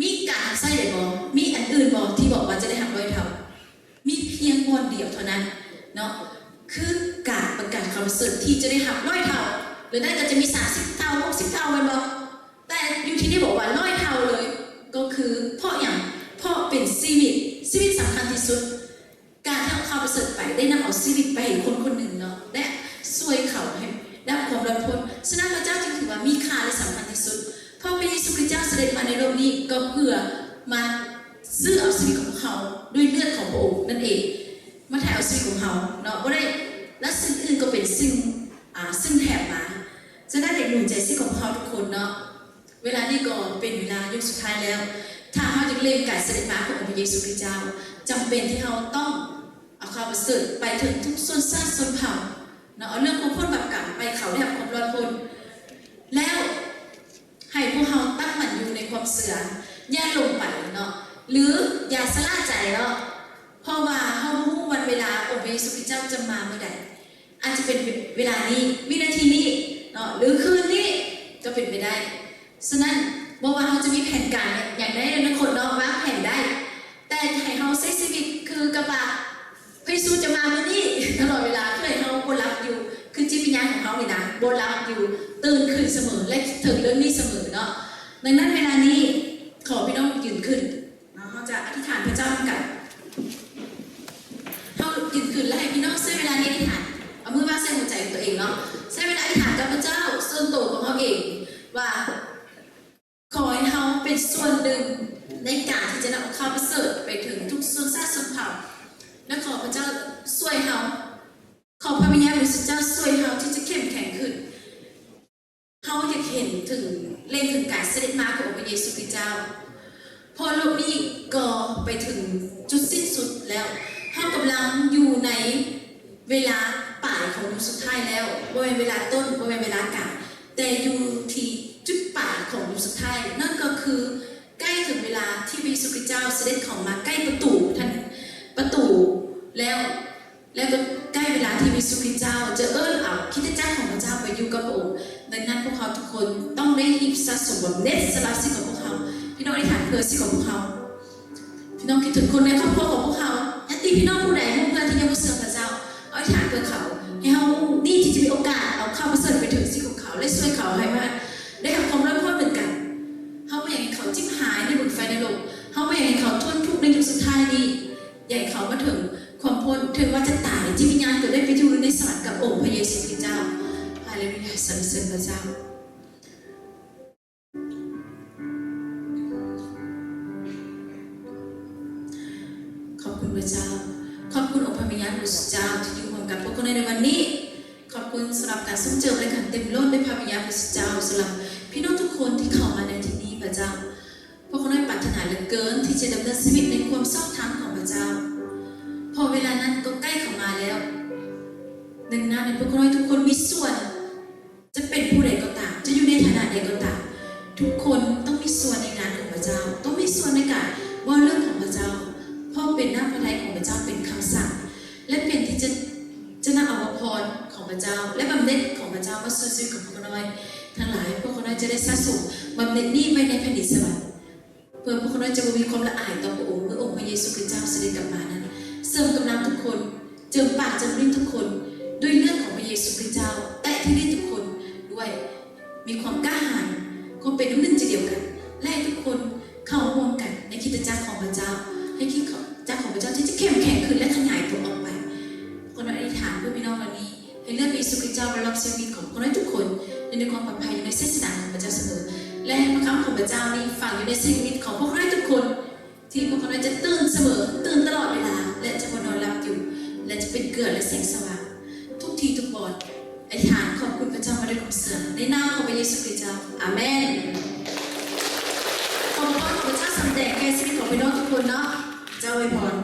ມີການຮັບໃຊ້ໃດບໍ່? ມີອັນອື່ນບໍ່ທີ່ບອກວ່າຈະໄດ້ຮັບຮ້ອຍເທົ່າ? ມີພຽງບ່ອນດຽວເທົ່ານັ້ນເນາະ, ຄືການປະກາດຂ່າວປະເສີດທີ່ຈະໄດ້ຮັບຮ້ອຍເທົ່າ, ຫຼືນັ້ນກໍຈະມີສາມສິບເທົ່າ, ຫົກສິບເທົ່າ ແມ່ນບໍ່? ແຕ່ຢູ່ທີ່ນີ້ບອກວ່າຮ້ອຍເທົ່າເລີຍ, ກໍຄືເພາະຫຍັງ? ເພາະເປັນຊີວິດ, ຊີວິດສຳຄັນທີ່ສຸດ. ການທີ່ເອົາຂ່າວປະເສີດໄປ ໄດ້ນຳເອົາຊີວິດໄປໃຫ້ຄົນຄົນໜຶ່ງເນາະ, ແລະ ຊ່ວຍເຂົາໃຫ້ໄດ້ຮັບຄວາມລອດພົ້ນ. ສະນັ້ນພະເຈົ້າຈຶ່ງຖືວ່າມີຄ່າ ແລະ ສຳຄັນທີ່ສຸດ. ເພາະພະເຢຊູຄຣິສຕະເຈົ້າສະເດັດມາໃນໂລກນີ້ ກໍເພື່ອມາຊື້ເອົາຊີວິດຂອງພວກເຮົາດ້ວຍເລືອດຂອງພະອົງນັ້ນເອງ, ມາໄຖ່ເອົາຊີວິດຂອງເຮົາເນາະ, ບໍ່ໄດ້ ແລະ ສິ່ງອື່ນກໍເປັນສິ່ງ ອ່າ ຊຶ່ງແຖມມາ. ສະນັ້ນ ຢາກໜູນໃຈຊີວິດຂອງພວກເຮົາທຸກຄົນເນາະ, ເວລານີ້ກໍເປັນເວລາຍຸກສຸດທ້າຍແລ້ວ. ຖ້າເຮົາຢາກເລັ່ງການສະເດັດມາຂອງອົງພະເຢຊູຄຣິສຕະເຈົ້າ, ຈຳເປັນທີ່ເຮົາຕ້ອງເອົາຂ່າວປະເສີດໄປເຖິງທຸກຊົນຊາດຊົນເຜົ່າເນາະ, ເອົາເລື່ອງຄວາມພົ້ນບາບກຳໄປ, ເຂົາໄດ້ຮັບຄວາມລອດພົ້ນ. ແລ້ວ ໃຫ້ພວກເຮົາຕັ້ງໝັ້ນຢູ່ໃນຄວາມເຊື່ອ, ຢ່າຫຼົງໄປເນາະ ຫຼື ຢ່າຊະລ່າໃຈເນາະ, ເພາະວ່າເຮົາບໍ່ຮູ້ວັນເວລາອົງພະເຢຊູຄຣິສຕະເຈົ້າຈະມາເມື່ອໃດ. ອາດຈະເປັນເວລານີ້, ວິນາທີນີ້ເນາະ ຫຼື ຄືນນີ້, ເປັນໄປໄດ້. ສະນັ້ນ ບໍ່ວ່າເຮົາຈະມີແຜນການຫຍັງໃນອະນາຄົດເນາະ ວາງແຜນໄດ້, ແຕ່ໃຫ້ເຮົາໃຊ້ຊີວິດຄືກັບວ່າ ພະເຢຊູຈະມາມື້ນີ້ຕະຫຼອດເວລາ ເພື່ອໃຫ້ເຮົາບໍ່ຫຼັບຢູ່ ຄືຈິດວິນຍານຂອງເຮົານີ້ນະ ບໍ່ຫຼັບຢູ່ ຕື່ນຂຶ້ນສະເໝີ ແລະ ເຖິງເລື່ອງນີ້ສະເໝີເນາະ. ດັ່ງນັ້ນເວລານີ້ ຂໍພີ່ນ້ອງຢືນຂຶ້ນເນາະ ເຮົາຈະອະທິຖານພະເຈົ້ານຳກັນ. ເຮົາຢືນຂຶ້ນ ແລະ ໃຫ້ພີ່ນ້ອງໃຊ້ເວລານີ້ອະທິຖານ ເອົາມືວາງໃສ່ຫົວໃຈຂອງຕົວເອງເນາະ ໃຊ້ເວລາອະທິຖານກັບພະເຈົ້າສ່ວນໂຕຂອງເຮົາເອງວ່າ ຂໍໃຫ້ເຮົາເປັນສ່ວນໜຶ່ງໃນການທີ່ຈະນຳເອົາຂ່າວປະເສີດໄປເຖິງທຸກຊົນຊາດຊົນເຜົ່າ ແລະ ຂໍພະເຈົ້າຊ່ວຍເຮົາ. ຂໍພະວິນຍານບໍລິສຸດເຈົ້າຊ່ວຍເຮົາທີ່ຈະເຂັ້ມແຂງຂຶ້ນ. ເຮົາຢາກເຫັນເຖິງ ເລັງເຖິງການສະເດັດມາຂອງອົງພະເຢຊູຄຣິສເຈົ້າ, ເພາະໂລກນີ້ກໍໄປເຖິງຈຸດສິ້ນສຸດແລ້ວ. ເຮົາກຳລັງຢູ່ໃນເວລາປາຍຂອງຍຸກສຸດທ້າຍແລ້ວ, ບໍ່ແມ່ນເວລາຕົ້ນ, ບໍ່ແມ່ນເວລາກາງ, ແຕ່ຢູ່ທີ່ຈຸດປາຍຂອງຍຸກສຸດທ້າຍ, ນັ້ນກໍຄືໃກ້ເຖິງເວລາທີ່ພະເຢຊູຄຣິສເຈົ້າສະເດັດເຂົ້າມາໃກ້ປະຕູ ທ່ານ ປະຕູແລ້ວ ແລ້ວກໍໃກ້ເວລາທີ່ພະເຢຊູຄຣິສເຈົ້າຈະເອີ້ນເອົາຄຣິສຕະຈັກຂອງພະເຈົ້າໄປຢູ່ກັບພະອົງ. ດັ່ງນັ້ນ ພວກເຮົາທຸກຄົນຕ້ອງໄດ້ຮີບສະສົມບຳເໜັດສຳລັບສິດຂອງພວກເຮົາ. ພີ່ນ້ອງອະທິຖານເພື່ອສິດຂອງພວກເຮົາ. ພີ່ນ້ອງຄິດເຖິງຄົນໃນຄອບຄົວຂອງພວກເຮົາ, ຍາດຕິພີ່ນ້ອງຜູ້ໃດ ໝູ່ເພື່ອນທີ່ຍັງບໍ່ເຊື່ອພະເຈົ້າ, ອະທິຖານເພື່ອເຂົາ, ໃຫ້ເຮົານີ້ທີ່ຈະມີໂອກາດເອົາຂ່າວປະເສີດໄປເຖິງຊີວິດຂອງເຂົາ ແລະ ຊ່ວຍເຂົາໃຫ້ມາໄດ້ຮັບຄວາມລອດພອດເໝືອນກັນ. ເຮົາບໍ່ຢາກໃຫ້ເຂົາຈິບຫາຍໃນບຸນໄຟນະລົກ, ເຮົາບໍ່ຢາກໃຫ້ເຂົາທົນທຸກໃນຍຸກສຸດທ້າຍນີ້. ຢາກໃຫ້ເຂົາມາເຖິງຄວາມພົ້ນ, ເຖິງວ່າຈະຕາຍ, ຈິດວິນຍານກໍໄດ້ໄປຢູ່ໃນສະຫວັນກັບອົງພະເຢຊູຄຣິສເຈົ້າ. ຮາເລລູຢາ, ສັນລະເສີນພະເຈົ້າ. ຂອບຄຸນພະເຈົ້າ. ຂອບຄຸນອົງພະວິນຍານບໍລິສຸດເຈົ້າທີ່ຢູ່ຮ່ວມກັບພວກເຮົາໃນວັນນີ້. ຂອບຄຸນສຳລັບການຊົມເຈີມ ແລະ ການເຕັມລົ້ນດ້ວຍພະວິນຍານບໍລິສຸດເຈົ້າ ສຳລັບພີ່ນ້ອງທຸກຄົນທີ່ເຂົ້າມາໃນທີ່ນີ້ ພະເຈົ້າ. ພວກຂ້ານ້ອຍປາດຖະໜາເຫຼືອເກີນທີ່ຈະດຳເນີນຊີວິດໃນຄວາມຊອບທຳຂອງພະເຈົ້າ, ເພາະເວລານັ້ນກໍໃກ້ເຂົ້າມາແລ້ວ. ດັ່ງນັ້ນ ໃຫ້ພວກຂ້ານ້ອຍທຸກຄົນມີສ່ວນ, ຈະເປັນຜູ້ໃດກໍຕາມ, ຈະຢູ່ໃນຖານະໃດກໍຕາມ, ທຸກຄົນຕ້ອງມີສ່ວນໃນງານຂອງພະເຈົ້າ, ຕ້ອງມີສ່ວນໃນການເວົ້າເລື່ອງຂອງພະເຈົ້າ, ເພາະເປັນນ້ຳພະໄທຂອງພະເຈົ້າເປັນຄຳສັ່ງ ແລະ ເປັນທີ່ຈະ, ຈະນຳເອົາພະພອນຂອງພະເຈົ້າ ແລະ ບຳເໜັດຂອງພະເຈົ້າມາສູ່ຊີວິດຂອງພວກຂ້ານ້ອຍທັງຫຼາຍ. ພວກຂ້ານ້ອຍຈະໄດ້ສະສົມບຳເໜັດນີ້ໄວ້ໃນແຜ່ນດິນສະຫວັນ. ເພື່ອພວກຂ້ານ້ອຍຈະບໍ່ມີຄວາມລະອາຍຕໍ່ພະອົງ ເມື່ອອົງພະເຢຊູຄຣິສເຈົ້າສະເດັດກັບມານັ້ນ. ເສີມກຳລັງທຸກຄົນ, ເຈີມປາກເຈີມລີ້ນທຸກຄົນດ້ວຍເລືອດຂອງພະເຢຊູຄຣິສເຈົ້າ, ແຕະທີ່ລີ້ນທຸກຄົນດ້ວຍ, ມີຄວາມກ້າຫານ, ຄວາມເປັນນ້ຳໜຶ່ງໃຈດຽວກັນ, ແລະ ໃຫ້ທຸກຄົນເຂົ້າຮ່ວມກັນໃນຄຣິສຕະຈັກຂອງພະເຈົ້າ, ໃຫ້ຄຣິສຕະຈັກຂອງພະເຈົ້າທີ່ຈະເຂັ້ມແຂງຂຶ້ນ ແລະ ຂະຫຍາຍຕົວອອກໄປ. ພວກຂ້ານ້ອຍອະທິຖານເພື່ອພີ່ນ້ອງເຫຼົ່ານີ້. ໃຫ້ເລືອດພະເຢຊູຄຣິສເຈົ້າໄປລອບຊີວິດຂອງພວກເຮົາທຸກຄົນ ຢູ່ໃນຄວາມປອດໄພ ຢູ່ໃນເສດສະດາຂອງພະເຈົ້າສະເໝີ ແລະ ໃຫ້ພະຄຳຂອງພະເຈົ້ານີ້ຝັງຢູ່ໃນຊີວິດຂອງພວກເຮົາທຸກຄົນ ທີ່ພວກເຮົາຈະຕື່ນສະເໝີ, ຕື່ນຕະຫຼອດເວລາ ແລະ ຈະບໍ່ນອນຫຼັບຢູ່ ແລະ ຈະເປັນເກືອ ແລະ ແສງສະຫວ່າງທຸກທີ່ທຸກບ່ອນ. ອະທິຖານຂອບຄຸນພະເຈົ້າມາດ້ວຍຄວາມເຊື່ອ ໃນນາມຂອງພະເຢຊູຄຣິສເຈົ້າ. ອາເມນ. ຂໍພະພອນຂອງພະເຈົ້າສຳແດງແກ່ຊີວິດຂອງພີ່ນ້ອງທຸກຄົນເນາະ. ເຈົ້າອວຍພອນ.